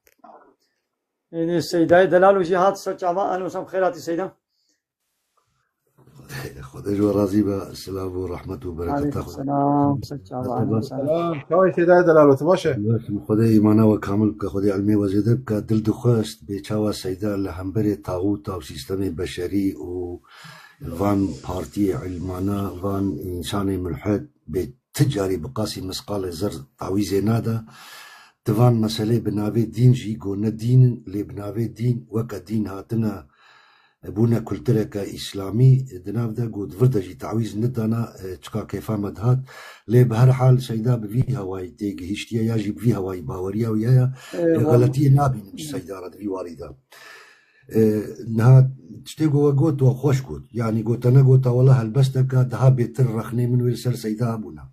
Êdî Seydayê Delalo jî hat ser çava. Ehlen we sehlen, bi xêr hatî Seyda. Xwedê ji we razî be. Silav û rehmet û bereketa Xwedê. Aleyküm selam. Ser çava. Aleyküm selam. Selam. Çawa Seydayê Delalo, tu baş e? Baş im. Xwedê îmana we kamil bike, Xwedê ilmê we zêde bike. Dil dixwest bê çawa Seyda li hemberê taxûta û sîstemê beşerî û van partiyê ilmana, van însanê mulhed bê ti carî bi qasî misqalê zerr tawîzê nade. Ti van meselê bi navê dîn jî go ne dîn in, lê bi navê dîn weke dîn hatine, bûne kultureke îslamî di nav de, go di vir de jî tawîz nidana, e, çika kêfa me dihat. Lê bi her hal Seyda bi vî hewayî tê gihiştiye ya jî bi vî hewayî baweriya wî heye. E, E, wan- xeletiyê nabînim ji Seyda re di vî warî de. E, niha tiştê ku we got, we xweş got. Yanî got, te negota wela helbesteke daha bêtir rexnê min wê li ser Seyda hebûna.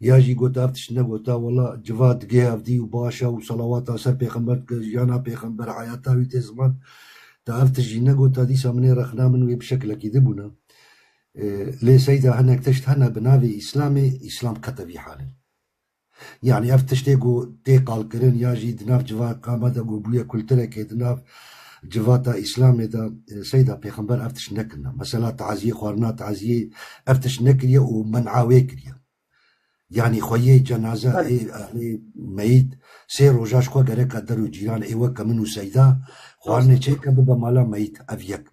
Ya jî got, ev tişt negota wela civa digê hevdî û baş e û selawata ser pêxember dike, jiyana pêxember, heyata wî tê ziman. Te ev tişt jî negota, dîsa min ê rexna min wê bi şekilekî dibûna. E, lê seyda hinek tişt hene bi navê Îslamê, Îslam qet evî hal in. Yanî ev tiştê ku tê qalkirin ya jî di nav civata me de ku bûye kultureke di nav civata Îslamê de, e, seyda pêxember ev tişt nekirine. Mesela taziyê, xwarina taziyê, ev tişt nekiriye û men'a wê kiriye. Yanî xweyê cenaze Belê. ê ehlê meyît sê roja ji xwe gereka der û cîran ê weke min û seyda xwarinê Rast. çêke bibe mala meyît. Ev yek.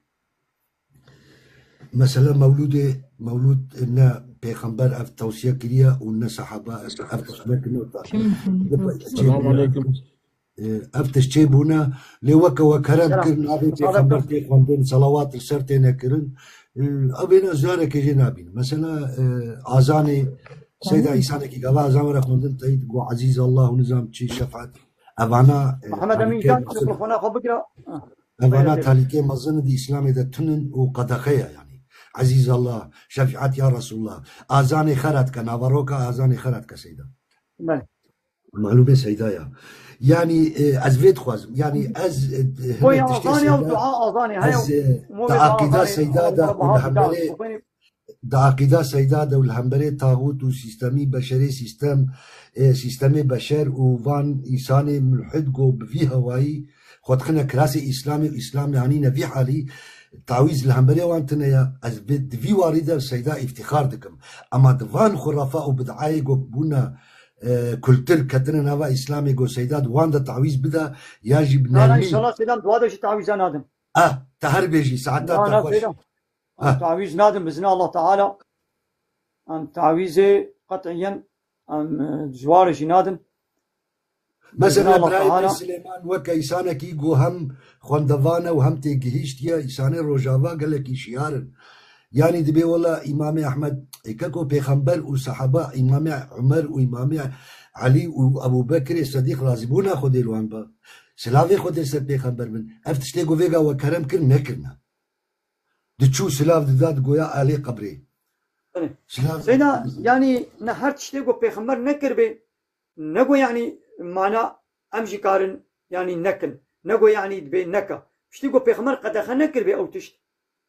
Mesela mewlûdê, mewlûd ne pêxember ev tewsiye kiriye û ne sehaba ev tişt nekirine û ta-, Kim? Kim? Bibe Kim? çê Selamun bûne. aleyküm. E, ev tişt çêbûne, lê weke we kerem Selam. kir, navê Selam. pêxember tê xwendin, selawat li ser têne kirin. E, ev êna ziyarekê jê nabînin. Mesela, e, azanê, seyda Tamam. îsanekî gava azan were xwendin, teyî digo Ezîz Allah û nizam çi şefaet. Evana, e, Mihemed Emîn talîkê Can, mezin. mikrofona xwe bigire. Ha. Evana Buyurun. talîkê mezin di Îslamê de tunin û qedexe ye yanî. Ezîz Allah, şefaet ya Resulullah. Azanê xera dike, naveroka azanê xera dike seyda. Belê. Malûmê seyda ya. Yanî, e, ez vê dixwazim. Yanî ez, e, Boy hinek tiştê azanê û seyda, dua azanê heye ez, û e, umumê di aqîda azanê seyda de û li hemberê, di aqîda seyda de û li hemberê taxût û sîstemî beşerê sîstem, e, sîstemê beşer û van îsanê mulhid go bi vî hewayî xwe dixine kirasê Îslamê û Îslam yanîne vî halî tawîz li hemberê wan tune ye. Ez vê, di vî warî de seyda îftîxar dikim. Ema di van xurafa û bid'ayê go bûne e, kultur ketine nava Îslamê, go seyda di wan de tawîz bide, ya jî bi Na, na, nermî. înşallah seyda em dua de jî tawîza nadin. Ah, te her bêjî, saeta Na, te na, xweş. seyda. Em Ah. tawîz nadin bi izna Allah Teala. Em tawîzê qet'iyen em, e, ji warê jî nadin. Bi izna Mesela Allah birayê Teala. Silêman weke îsanekî go hem xwendevan e û hem têgihişt ye, îsanê Rojava gelekî şiyar in. Yanî dibê wela Îmamê Ehmed, ê keko pêxember û sehaba Îmamê Umer û Îmamê Elî û Ebû Bekirê Sedîq razîbûna Xwedê li wan be. Silavê Xwedê ser pêxember bin. Ev tiştê ku vêga we kerem kir, nekirine. Diçû silav dida, digoya alê qebrê. Belê. Silav Seyda, yanî ne her tiştê ku pêxember nekiribê, ne ku yanî mana em jî karin yanî nekin. Ne ku yanî dibê neka. Tiştê ku pêxember qedexe nekiribê ew tişt.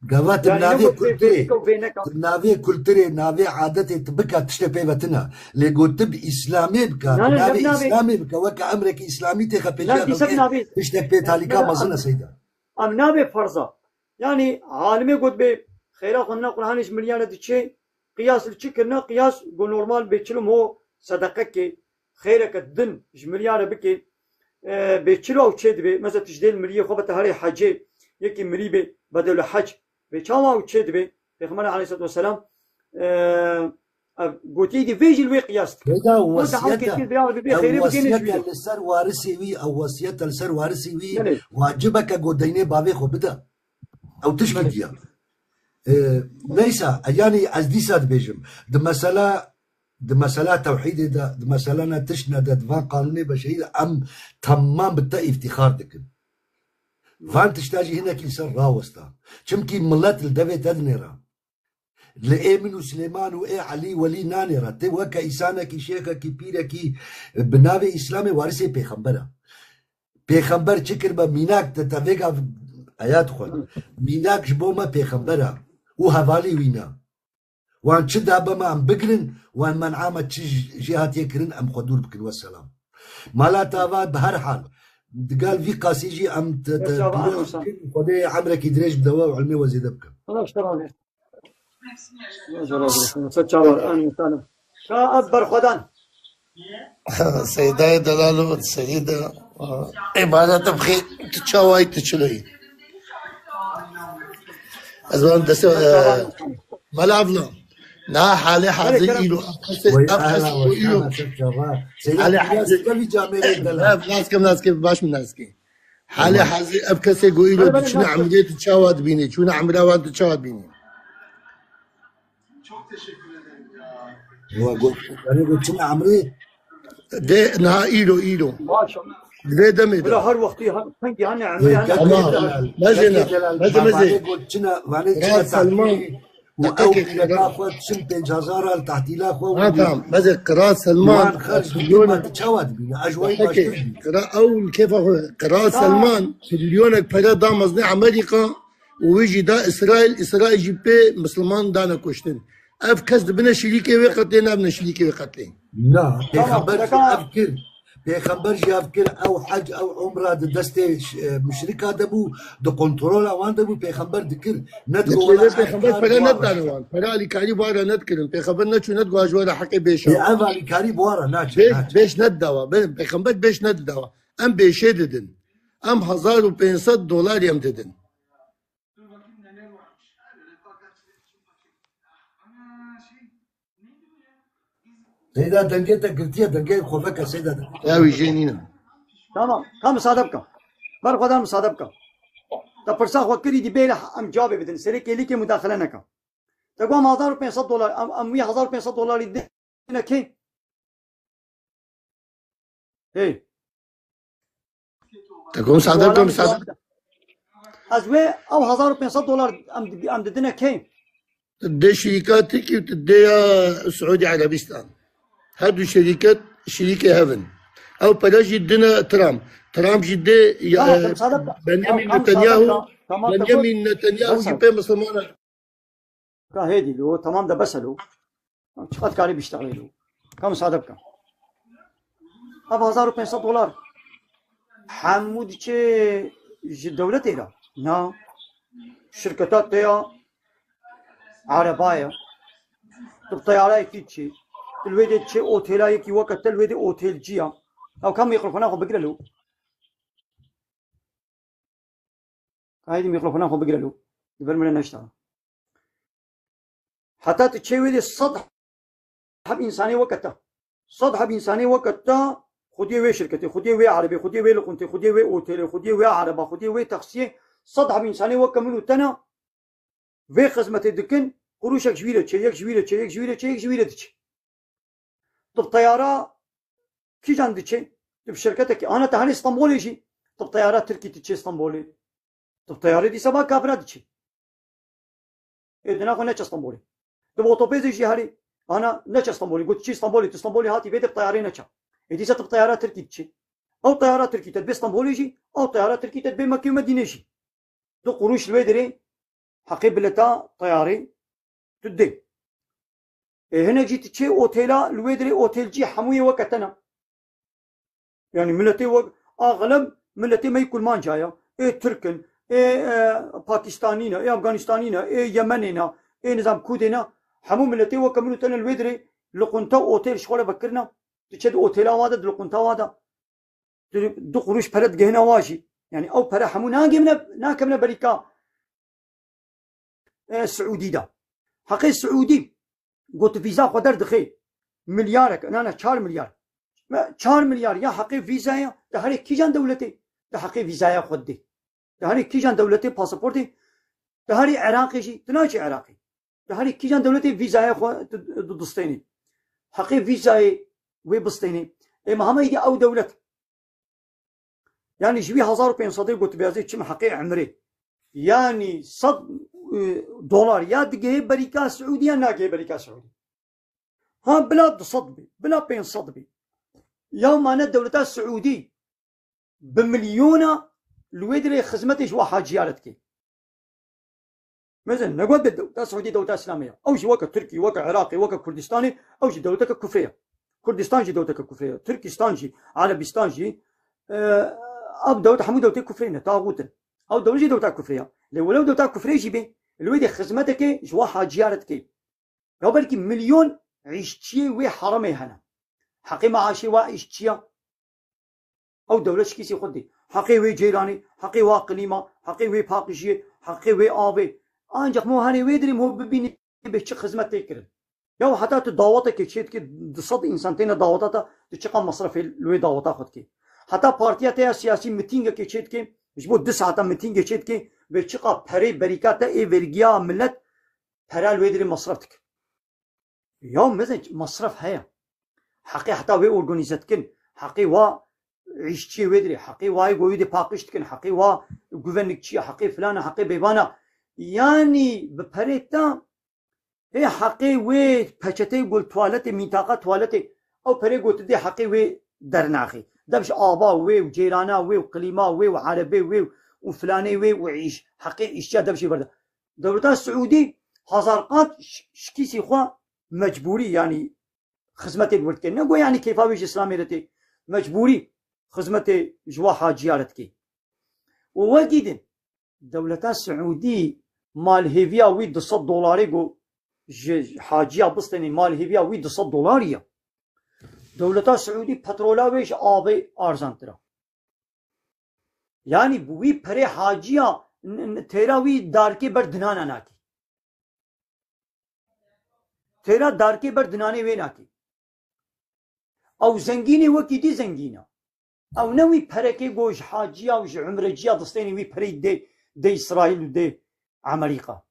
Gava tu Yanî navê ne ku bê kulturê, bê neka. tu navê kulturê, navê adetê tu bika tiştê pê ve tune. Lê got tu bi Îslamê bika, Na, tu na, navê ne navê. Îslamê bike, weke emrekî Îslamî têxe pêşiya Na, dîsa xelkê, navê. tiştek pê talîka Na, na, mezin e em, seyda. em navê ferza. Yanî alimê got bê xêra xwendina Qur'anê ji milyara diçê, qiyas li çi kirine? Qiyas go normal bê çilo mo sedeqekê, xêreke din ji milyara bikê, e, bê çilo ew çê dibê. Mesela tu ji dê li miliyê xwe bete herê hecê, yekî milî bê bedelê hec, bê çawa ew çê dibê? Pêxember aleyhisselatu vesselam, e, ev gotiyê dî vê jî li wê qiyas dike. Bêda Wek daha wesiyet e. kesin bê, bê Ew xêrê bikê ne wesiyet e jûye. li ser warisê wî, ew wesiyet e li ser warisê wî, Belê. wacibeke go deynê bavê xwe bide. Ew tişkî Belê. diya. E, neyse, e, yanî ez dîsa dibêjim. Di mesela, di mesela tewhîdê de, di meselana tiştine de, di van qanûnê beşerî de em temam bi te îftîxar dikin. Van tişta jî hinekî li ser rawesta. Çimkî milet li devê te dinêre. Li ê min û Silêman û ê Elî Welî nanêre. Tê weke îsanekî, şêxekî, pîrekî bi navê Îslamê warisê pêxember e. Pêxember çi kiribe? Mînak te, te vêga eya dixwin. Mînak ji bo me pêxember e û hevalî wî ne. Wan çi dabe me em bigirin, wan men'a me çi j-, jê hatiye kirin em xwe dûr bikin. Wesselam. Mala te ava bi her hal. Digel vî qasî jî em te, te Wesselam, pîroz wesselam. bikin. Xwedê emrekî dirêj bide we û ilmê we zêde bikin. Allah işte razı olsun. Ser çavar, en insanım. Ka ev berxwedan. Seydayê delal û Seyîd, îbadet bi xêr, tu çawayî, tu çiloyî? Ez van destê, e, Mela Evla. Na halê hazir îro, ev kesê, Vay ev kesê ala, ku îro. Halê hazir. Ev nas kim, nas kim, baş min nas kim. Halê hazir ev kesê ku îro diçine emrê tu çawa dibînî? Çûna emra wan tu çawa dibînî? Wa got, yani got çima emrê? De, niha îro, îro. Maşallah. Vê demê de. Bila her wextî ha-, sanki hani emrê hani Ama, emrê de. mezêne, mezê, mezê. Got çina, vane çina Selman. Û ew Deqekê, qira- xwe diçin pênc hezar al tahtîla xwe Ha, wî tamam. Mezê Qira Selman, wan xerc dikir, milyonek ma tu çawa dibîne? Ez ji wayî baştir dibîne. Qira ew li kêfa xwe. Qira Selman, milyonek pere da mezinê Amerîka û wî jî da Îsraîl, Îsraîl jî pê Misilman dane kuştin. Ev kes dibine şirîkê wê qetlê, nabine şirîkê wê qetlê. Na, Tamam, pêxember jî deka- ev kir. Pêxember jî ev kir, ew hec, ew umra di destê, e, muşrika de bû, di kontrola wan de bû, pêxember dikir. Ne di Dikir, wela pêxember ev pere kar nedane wan. Pere alîkarî wara nedikirin. Pêxember neçû, nedgo ji wara heqê bêşa. Ê, ev alîkarî bi wara naçe, Bêş, naçe. Bêş nedida wa. Bê-, pêxember bêş nedida wa. Em bêşê didin. Em hezar û pênc sed dolarî em didin. Seyda, dengê te girtiye, dengê xwe veke, Seyda de. Ya wî jê nîne. Tamam, ka misade bike. Ber xwe de misade bike. Te pirsa xwe kirî, dî bêle em cavê bidin. Serê kêlîkê mudaxile neke. Te got hezar û pênc sed dolar, em, em wî hezar û pênc sed dolarî dine kê? Hey. Te got misade bike, misade. Ez wê ew hezar û pênc sed dolar em, em didine kê? Dê şirîka Tirkî û dê ya Siûdî Erebistan. Her du şirîket şirîkê hev in. Ew pere jî dine Trump. Trump jî dê ya, Tamam, e, te misade bike. Benjamin Tamam, tamam, Netanyahu, misade bike. Tamam, te Benjamin got. Netanyahu jî Hasan. Pê Misilmana. Ka hêdî lo, tamam de bes e lo. Çiqas karî biştexlê lo. Ka misade bike. Ev hezar û pênc sed dolar hemû diçe ji dewletê re? Na. Şirketa te ya, ereba ye. Tu bi teyareyekî diçî. Tu li wê dê diçê otêla yekî weke te li wê dê otêlcî ya. Ew ka mîkrofona xwe bigire lo. Ka hêdî mîkrofona xwe bigire lo. Li ber min re neşta. Heta tu çê wê dê sed heb însanê weke te. Sed heb însanê weke te, xwediyê wê şirketê, xwediyê wê erebê, xwediyê wê liqûntê, xwediyê wê otêlê, xwediyê wê ereba, xwediyê wê taksiyê, sed heb însanê weke min û te ne vê xizmetê dikin, qurûşek ji wî re çê, yek ji wî re çê, yek ji wî re çê, yek ji wî re diçe. Tu bi teyara kîjan diçe? Tu bi şirketekî, ana te herê Stenbolê jî, tu bi teyara Tirkî diçe Stenbolê. Tu bi teyarê dîsa ba kafira diçe. Ê, dina xwe neçe Stenbolê. Tu bi otobêzê jî herê, ana neçe Stenbolê. Got çi Stenbolê, tu Stenbolê hatî vê de bi teyarê neçe. Ê, dîsa tu bi teyara Tirkî diçe. Ew teyara Tirkî te dibê Stenbolê jî, ew teyara Tirkî te dibê Mekkê û Medînê jî. Du qurûş li wê derê heqê bileta teyarê tu dê. Ê, hinek jî tu çê otêla, li wê derê otêlcî hemûyê weke te ne. Yani miletê wek, axileb miletê me yî kurmanca ya. Ê Tirk in, ê, e, Pakistanî ne, ê Afganistanî ne, ê Yemenê ne, ê nizam Kurdê ne. Hemû miletê weke min û te ne li wê derê li qunta otêl ji xwe re vekirine. Tu çê di otêla wa de, di li qunta wa de. Tu du qurûş pere digihine wa jî. Yani ew pere hemû nagihine, nakevine berîka e, Siûdî de. Heqê Siûdî got vîza xwe derdixê. Milyarek, na, na, çar milyar. Me çar milyar ya heqê vîzaya, di herê kîjan dewletê, di heqê vîzaya xwe didê. Di herê kîjan dewletê pasaportê, di herê Iraqê jî, tu naçî Iraqê. Di herê kîjan dewletê vîzaya xwe tu, tu distênî. Heqê vîzayê wê bistênî. Ê, me hema îdî ew dewlet. Yani ji wî hezar û pênc sedê got, bêzê çim heqê emrê. Yani sed, e, dolar ya digihê berîka Siûdî ya nagihê berîka Siûdî. Ha bila du sed bî, bila pênc sed bî. Ya mane dewleta Siûdî bi milyona li wê dirê xizmetê ji wa haciya re dike. Mezin, negot bê dewleta Siûdî dewleta Îslamê ye. Ew jî weke Tirkî, weke Iraqê, weke Kurdistanê, ew jî dewleteke kufrê ye. Kurdistan jî dewleteke kufrê ye. Tirkistan jî, Erebistan jî, e, ev dewlet hemû dewletê kufrê ne, taxût in. Ew dewlet jî dewleta kufrê ye. Lê welew dewleta kufrê jî bê, li wê dê xizmeteke ji wa haciya re dike. Ya belkî milyon îşçiyê wê heremê hene. Heqê meaşê wa îşçiya. Ew dewlet ji kîsê xwe dê. Heqê wê ceyranê, heqê wa qilîma, heqê wê paqijiyê, heqê wê avê. Ancak mo herê wê dirê mo bibînî bê çi xizmet tê kirin. Ya heta tu dawetekê çê dikê, du sed însan têne daweta te, tu çiqa mesrefê li wê daweta xwe dikê. Heta partiya te ya siyasî mitîngekê çê dikê, ji bo du saeta mitîngê çê dikê, bê çiqa perê berîka te ê vergiya milet pera li wê dirê mesref dike. Ya mezin mesref heye. Heqê heta wê organize dikin. Heqê wa îşçiyê wê dirê. Heqê wa yê goyû dê paqij dikin. Heqê wa güvenlikçiya. Heqê filana. Heqê bêvana. Yani bi perê te Hê heqê wê peçeteyê gul tuwaletê, mîtaqa tuwaletê, ew perê got dê heqê wê dernaxê. Dev ji ava wê û cêrana wê û klîma wê û erebê wê û filanê wê û îş, heqê îşçiya dev jê berde. Dewleta Siûdî hezar qat ş-, şikîsî xwe mecbûrî, yanî xizmetê li wir dike. Ne go yanî kêfa wê ji Îslamê re tê. Mecbûrî xizmetê ji wa haciya re dike. Û wekî din, dewleta Siûdî malhêviya wî du sed dolarê go ji haciya bistênê, malhêviya wî du sed dolarî ya. Dewleta Siûdî petrola wê ji avê arzantir a. Yanî bi wî perê haciya n-, n-, têra wî darkê ber dinana nakî. Têra darkê ber dinanê wê nakî. Ew zengînê wekî dî zengîn e. Ew ne wî perekê go ji haciya û ji umreciya distênê wî perê dê, dê Îsraîl û dê Amerîka.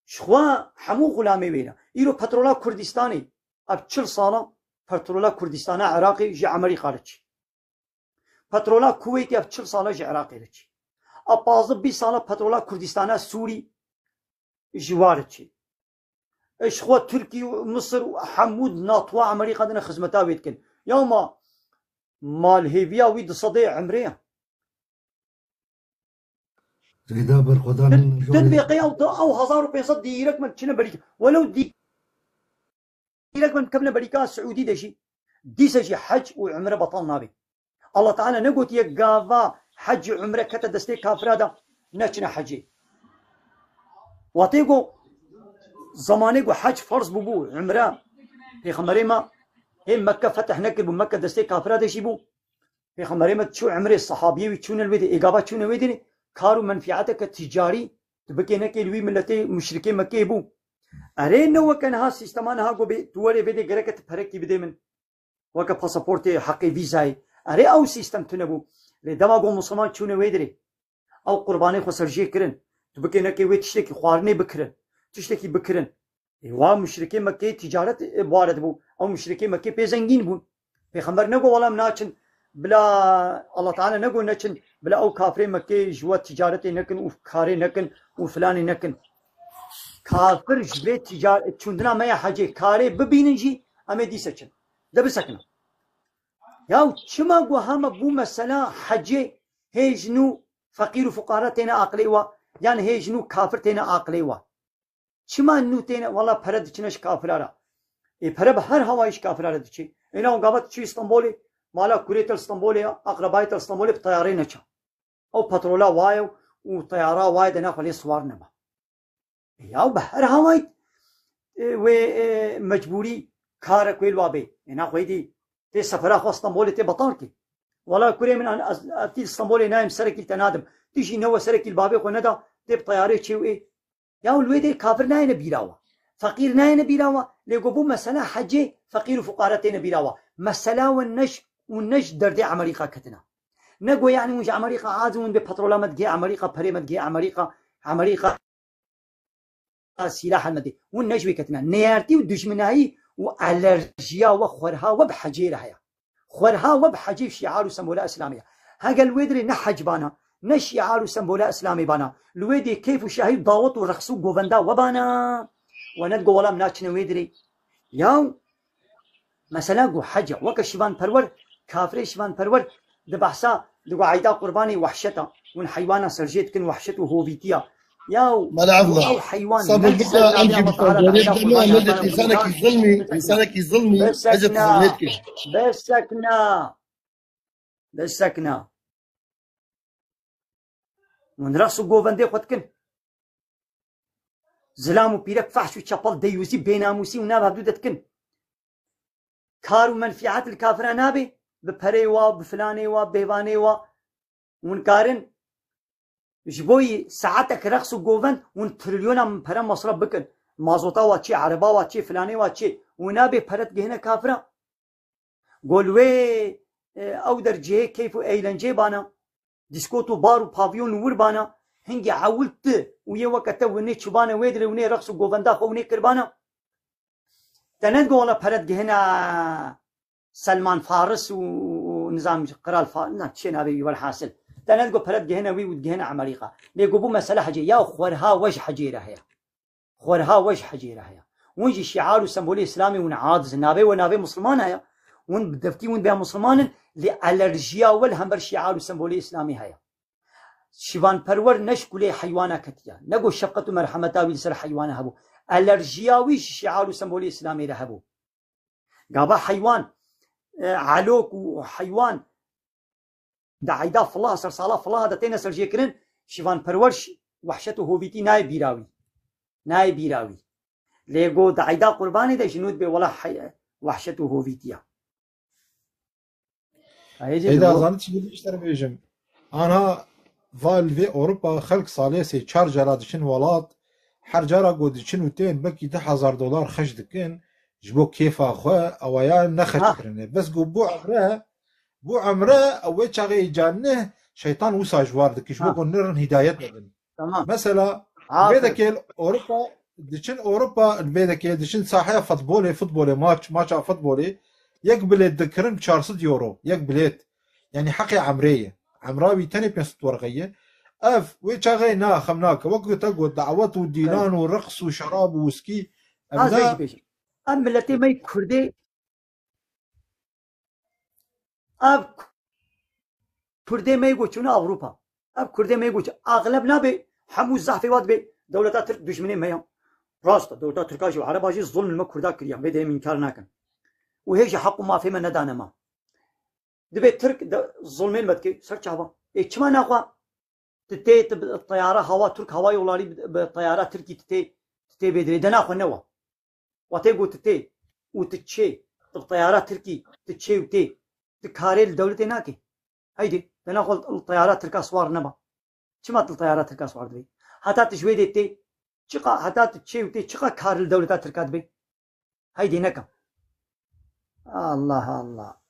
Ji xwe hemû xulamê wê ne. Îro petrola Kurdistanê, ev çil sala petrola Kurdistana Iraqê ji Amerîka re çî. Petrola Kuweytê ev çil sala ji Iraqê re çî. Ev pazdeh bîst sala petrola Kurdistana Sûrî ji wa re çî. E, ji xwe Tirkî û Misir û hemû natowa Amerîka dine xizmeta wê dikin. Ya ma malhêviya wî du sedê emrê ye. Rêda berxwedan Tu, tu dibê qey ew, ew hezar û pênc sed dîrek min çine berî. Welew dî-, dîrek min bikevine berîka Siûdî de jî, dîse jî hec û umre betal nabe. Allah Teala negotiye gava hec û umre kete destê kafira de, neçine hecê. Watê go, zemanê go hec ferz bûbû, umre, Pêxemberê me hê Mekke fetih nekiribû, Mekke destê kafira de jî bû. Pêxemberê me çû emrê, sehabiyê wî çûne li wê de, ê gava çûne wê de, kar û menfiateke ticarî, tu bikê nekê li wî miletê muşrikê Mekkeyê bû. Erê ne weke niha sîstema niha go bê, tu werê vê de gereke tu perekî bidê min. Weke pasaportê, heqê vîzayê. Erê ew sîstem tune bû. Lê dema go misilman çûne wê dirê. Ew qurbanê xwe ser jê kirin. Tu bikê nekê wê tiştekî xwarinê bikirin. Tiştekî bikirin. Ê, wa muşrikê Mekkeyê ticaret, e, bi wa re dibû. Ew muşrikê Mekkê pê zengîn bûn. Pêxember nego wela em naçin. Bila Allah Teala nego neçin. Bila ew kafirê Mekkeyê ji we ticaretê nekin û karê nekin û filanê nekin. Kafir ji vê ticar-, çûndina me ya hecê karê bibînin jî em ê dîse çin. De bisekine. Ya çima go hema bû mesela hecê hê ji nû feqîr û fuqara têne aqilê wa, yan hê ji nû kafir têne aqilê wa? Çima nû têne, wela pere diçine ji kafira re. Ê pere bi her hawayî ji kafira re diçe. Êna û gava diçî Stenbolê, mala kurê te li Stenbolê ya, aqrebayê te li Stenbolê bi teyarê neça. Ew petrola waye û teyara waye de naxwe lê siwar neba. Ya bi her hawayî, e, wê, e, mecbûrî karek wê li wa bê. Êna xwedî tê sefera xwe Stenbolê tê betal kê. Wela kurê min an, ez, ez tî Stenbolê nayêm serekî te nadim. Tu jî newe serekî li bavê xwe neda, tê bi teyarê çê û ê. Ya li wê dê kafir nayêne bîra wa. Feqîr nayêne bîra wa. Lê go bû mesela hecê feqîr û fuqara têne bîra wa. Mesela we neş û neş derdê Amerîka ketina. Ne go yani hûn ji Amerîka azin hûn bê petrola me digê Amerîka, perê me digê Amerîka, Amerîka sîlaha me dê. Hûn ne ji wê ketina. Neyartî û dijminayî û alerjiya we xwerha we bi hecê re heye. Xwerha we bi hecê şiar û sembola Îslamê ye. Hegel wê dirê ne hec bana, ne şiar û sembola Îslamê bana. Li wê dê keyf û şahî û dawet û reqs û govenda we bana. We ne digo welam naçine wê dirê. Yaw, mesela go hece, weke şivan perwer, kafirê şivan perwer, di behsa, di go eyda qurbanê wehşeta, hûn heywana serjê dikin wehşet û hovîtiya. Yaw, Mala Evla, ew heywan sabir ne bike, ser em jî navê bi Allah Teala, Teala, Qurbanê, insanekî zulmî, insanekî zulmî, Ecep, bisekna, bisekna. Bisekna. Hûn reqs û govendê xwe dikin. Zilam û pîrek, fehş û çepel, deyûzî, bênamûsî û nav hevdû de dikin. Kar û menfîet li kafira nabe, bi perê wa, bi filanê wa, bêvanê wa. Hûn karin ji bo yî saetek reqs û govend hûn trilyona pere masraf bikin. Mazota wa çê, ereba wa çê, filanê wa çê. Hûn nabê pere digihine kafira. Go li wê, e, ew der cihê keyf û eğlenceyê bana. Dîskot û bar û pavyon û wir bana. Hingê ewil tu û yê weke te winê çûbane wê dirê, winê reqs û govenda xwe winê kirbana. Te ne digo wela pere digihine Selman Faris û, û, û nizam Qral Fa-, na, çê navê wî, welhasil. Te ne digo pere digihine wî û digihine Amerîka. Lê go bû mesele hecê. Ya xwerha we ji hecê re heye. Xwerha we ji hecê re heye. Hûn jî şiar û sembolê Îslamê hûn aciz in. Navê we navê Misliman heye. Hûn bi devkî hûn bê Misliman in, lê alerjiya we li hember şiar û sembolê Îslamê heye. Şivanperwer ne ji kulê heywana ketiye. Ne got şefqet û merhemeta wî li ser heywana hebû. Alerjiya wî ji şiar û sembolê Îslamê re hebû. Gava heywan, e, elok û heywan di eyda filah, sersala filah de têne serjêkirin, şivanperwer ş-, wehşet û hovîtî nayê bîra wî. Nayê bîra wî. Lê go di eyda qurbanê de ji nû dibê wela hey-, wehşet û hovîtî ya. Heyê jê Seyda digo. Zanî çi dibê ji te re bêjim. Ana va li vê Ewropa xelk salê sê çar cara diçin welat, her cara ku diçin û tên belkî du hezar dolar xerc dikin, ji bo kêfa xwe, ewa ya ne xerc Ha. kirine. Bes ku bo emre, bo emre, ew wê çaxê îca neh şeytan wisa ji war dikir, ji bo Ha. ku nirin hidayet nebin. Tamam. Mesela, Aferin. Vê dekê li Ewropa, diçin Ewropa, vê dekê diçin saheya futbolê, futbolê, maç, maça futbolê, yek bilêt dikirin çar sed euro, yek bilêt. Yani heqê emrê ye. Emra wî tenê pênc sed werqe ye. Ev, wê çaxê na, xem nake. Wek te got, dawet û dînan û reqs û şerab û wiskî, ev Ez ne vê jî bêjim. Em miletê me yê Kurdê, ev Kurdê me yê ku çûne Ewropa. Ev Kurdê me yê ku çû-, axleb nabe, hemû zehfê wa dibe, dewleta Tirk dijminê me ya. Rast e, dewleta Tirka jî û Ereba jî zulm li me Kurda kiriye, vê demê min înkar nakin. Û hê jî heq û mafê me nedane me. Dibê Tirk de zulmên me dike, ser çava. Ê çima naxwe? Tu tê, tu bi teyara hawa Tirk, hava yollarî bi, bi teyara Tirkî tu tê, tu tê bê dirê. De naxwe ne wa. Wa tê got tu tê û tu çê, tu bi teyara Tirkî, tu çê û tê, tu karê li dewletê nakê. Heydê, de naxwe li teyara Tirka siwar neba. Çima tu li teyara Tirka siwar dibê? Heta tu ji wê dê tê, çiqa, heta tu çê û tê, çiqa kar li dewleta Tirka dibê? Heydê neka. Allah Allah.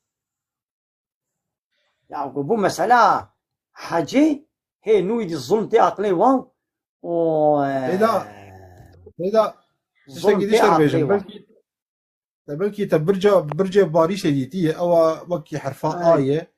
Ya ku bu mesela hecê hê nû di zulm tê aqilê wan û, Heyda, heyda, zulm tiştekî tê dişter aqilê bêjim. Wan. Belkî, te belkî te birca, bircê Parîsê dîtiye, ewa wekî herfa A ye.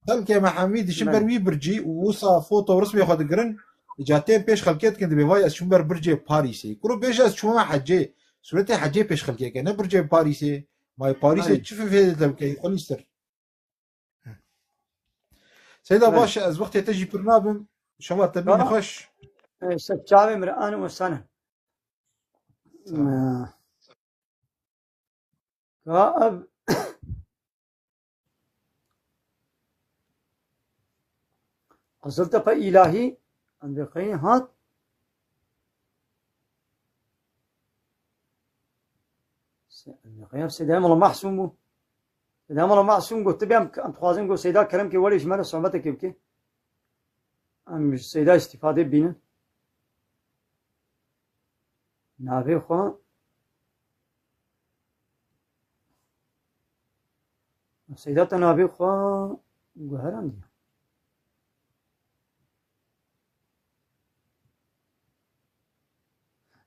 Xelkê me hemî diçin ber wî bircî û wisa foto û rismê xwe digirin, îca tên pêş xelkê dikin, dibê vay ez çûm ber bircê Parîsê. Kuro bêje ez çûme hecê, sûretê hecê pêş xelkê ke, ne bircê Parîsê. Mayê Parîsê çi fêdê te bike, xwe lîstir. Seyda baş e, ez wextê te jî pir nabim, şema te bîne xweş. Ser çavê min re an û sane. Ka ev Qiziltepe îlahî, em vê qeyî hat. Se-, em vê qeyî Seyda Mala Mahsûm bû. Seyda Mala Mahsûm got, "Tu bê em, em dixwazin," got, "Seyda Kerem ke welê ji me re sohbetekê bike." Em ji Seyda îstîfadê bînin. Navê xwe Seyda te navê xwe guherandiye.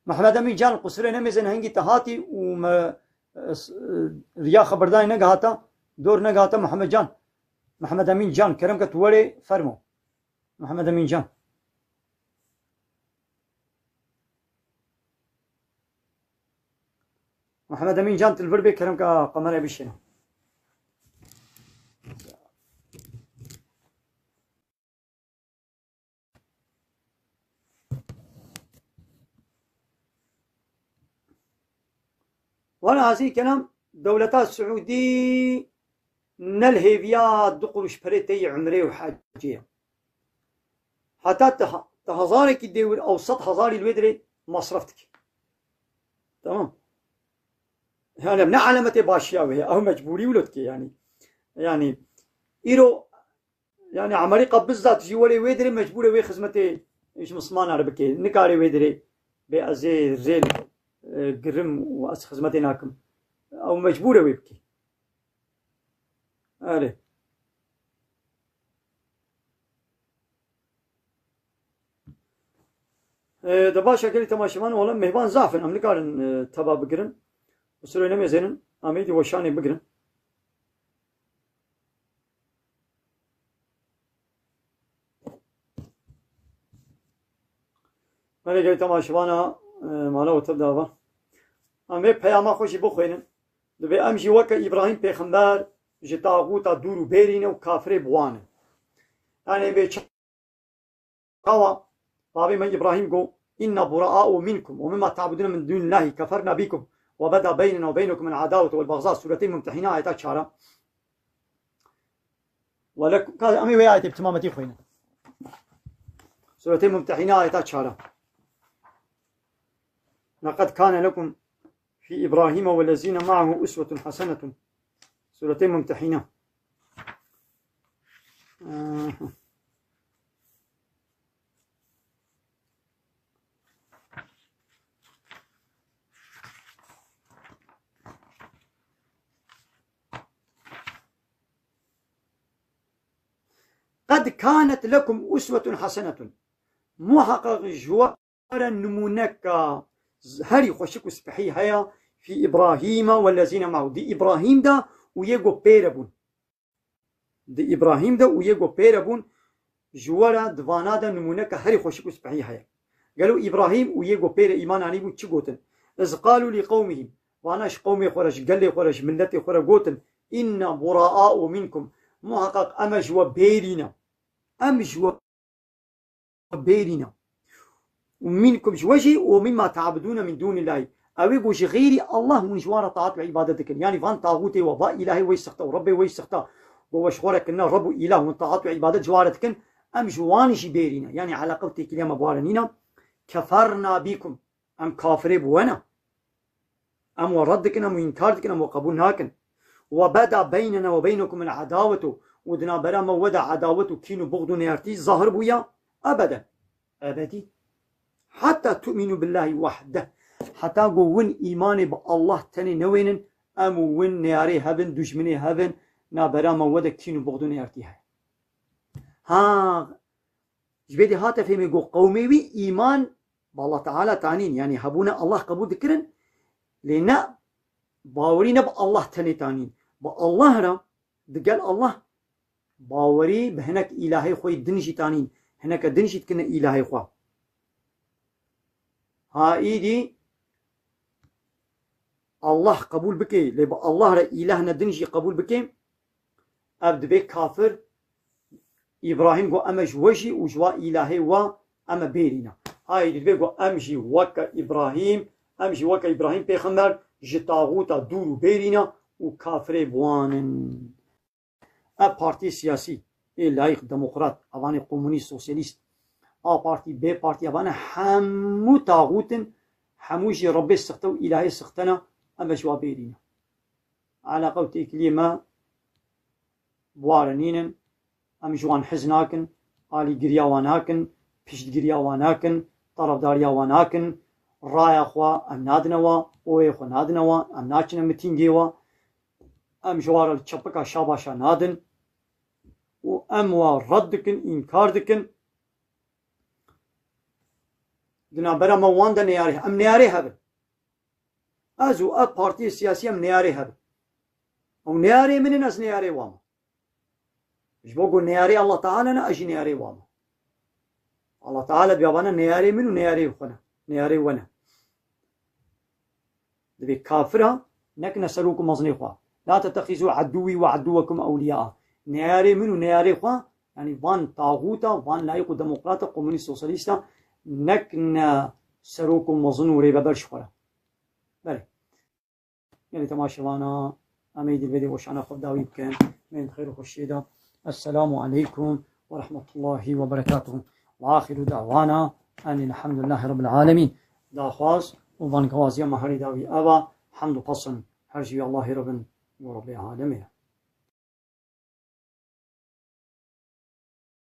Mehmed Emîn Can, qusûrê nemêzin hingî te hatî û me, e, s-, e, riya xeberdanê negihata, dor negihata Mehmed Can. Mehmed Emîn Can, kerem ke tu werê fermo. Mehmed Emîn Can. Mehmed Emîn Can, tu li vir bê, kerem ke kamerayê bişêne. Wala hezî kelam, dewleta Siûdî ne li hêviya du quruş perê tê yê umrê û hecê ye. Heta tu ha-, tu hezarekî dê wir ew sed hezarî li wê dirê masref dikî. Tamam. Yani ne alametê başiya wê ye. Ew mecbûrî wilo dikê yani. Yani îro Yani Emerîka bizzat jî werê wê dirê mecbûr e wê xizmetê ji Mislimana re bike. Nikarê wê dirê bê ez ê rê, e, girim û ez xizmetê nakim. Ew mecbûr e wê bike. Erê. E, de baş e gelî temaşevan, ola mêvan zaf in. Em nikarin, e, teba bigirin. Qusûrê nemêzênin. Em êdî weşanê bigirin. Belê gelî temaşevana, e, mala we tev de ava. Em vê peyama xwe jî bixwînin. Divê em jî weke Îbrahîm pêxember ji taxûta dûr û bêrî ne û kafirê bi wan in. Yanî vê çawa babê me Îbrahîm got, "Inna buraa'u minkum ve mimma ta'budune min dûnillahî keferna bikum ve beda beynena ve beynekum el adawete vel bagza." Sûretê Mumtehîne ayeta çara. Welek-, ka-, em ê wê ayetê bi timametî xwînin. Sûretê Mumtehîne ayeta çara. Leqed kane lekum fi Îbrahîme wellezîne ma'ahu uswetun hasenetun. Sûretê Mumtehîne. Qed kanet lekum uswetun hasenetun. Muheqeq ji we re nimûneka herî xweşik û spehî heye fî Îbrahîme wellezîne ma'ahu. Di Îbrahîm de û yê ku pê re bûn. Di Îbrahîm de û yê ku pê re bûn, ji we re di vana de nimûneke herî xweşik û spehî heye. Gelo Îbrahîm û yê ku pê re îman anîbûn çi gotin? "Iz qalu li qewmihim." Vana ji qewmê xwe re, ji gelê xwe re, ji miletê xwe re gotin, "Inna buraa'u minkum." Muheqeq em e ji we bêrî ne. Em ji we bêrî ne. Û minkum ji we jî û mimma ta'budûne min dûnillahî. Ew ê ku ji xeyrî Allah hûn ji wan re taat û îbadet dikin. Yanî van taxûtê we, va îlahê we sixte û Rebbê we sixte, ku we ji xwe re kirine Reb û îlah, hûn taat û îbadet ji wan re dikin, em ji wan jî bêrî ne. Yanî eleqe û têkiliya me bi wan re nîne. Keferna bîkum. Em kafirê bi we ne. Em we red dikin, em we înkar dikin, em we qebûl nakin. Ve beda beynena ve beynekum el adawetu, û di navbera me we de edawet û kîn û buxd û neyartî zahir bûye ebeden. Ebedî. Hatta tu'minu billahi wahdeh. Heta ku win îmanê bi Allah tenê newênin, em û win neyarê hev in, dujminê hev in, navbera me we de kîn û buxd û neyartî heye. Ha, Ji vê dê hate fêmê ku qewmê wî îman bi Allah Teala tanîn, yanî hebûna Allah qebûl dikirin, lê ne bawerî ne bi Allah tenê tanîn. Bi Allah re, digel Allah bawerî bi hinek îlahê xwe yê din jî tanîn, hineke din jî dikine îlahê xwe. Ha îdî Allah qebûl bike, lê bi Allah re îlahne din jî qebûl bike, ev dibe kafir. Îbrahîm got, "Em e ji we jî û ji wa îlahê we em e bêrî ne." Ha îdî dibe got, "Em jî weke Îbrahîm, em jî weke Îbrahîm pêxember ji taxûta dûr û bêrî ne û kafirê bi wan in." Ev partiyê siyasî ê layîq, demokrat, evanê komunîst, sosyalîst, A partî, B partî, evane hemû taxût in, hemû jî Rebbê sixte û îlahê sixte ne, em e ji wa bêrî ne. Eleqe û têkiliyê me bi wan re nînin, em ji wan hez nakin, alîgiriya wan nakin, piştgiriya wan nakin, terefdariya wan nakin, raya xwe em nadine wa, oyê xwe nadine wa, em naçine mitîngê wa, em ji wan re li çepika şabaşa nadin û em wan red dikin, înkar dikin. Di navbera me wan de neyarê, em neyarê hev in. Ez û ev partiyê siyasî em neyarê hev in. Ew neyarê min in, ez neyarê wan me. Ji bo ku neyarê Allah Teala ne, ez jî neyarê wan me. Allah Teala dibe evane neyarê min û neyarê xwe ne. Neyarê we ne. Divê kafira nekine serok û mezinê xwe. "La tettexizû edûwî ve edûwekum ewliyâ." Neyarê min û neyarê xwe, yanî van taxûta, van layîq û demokrata, komunîst, sosyalîsta nekine serok û mezin û rêveber ji xwe re. Belê. Gelê temaşevana, em ê di vê dê weşana xwe dawî bikin. Em ê di xêr û xweşiyê de. Esselamu aleykum ve rahmetullahi ve berekatuhu. Ve axiru da'wana enil hamdulillahi rabbil alemin. Daxwaz û bangwaziya me herî dawî ev e. Hemd û pesin her jî Allahê re bin û Rebbê alemê ye.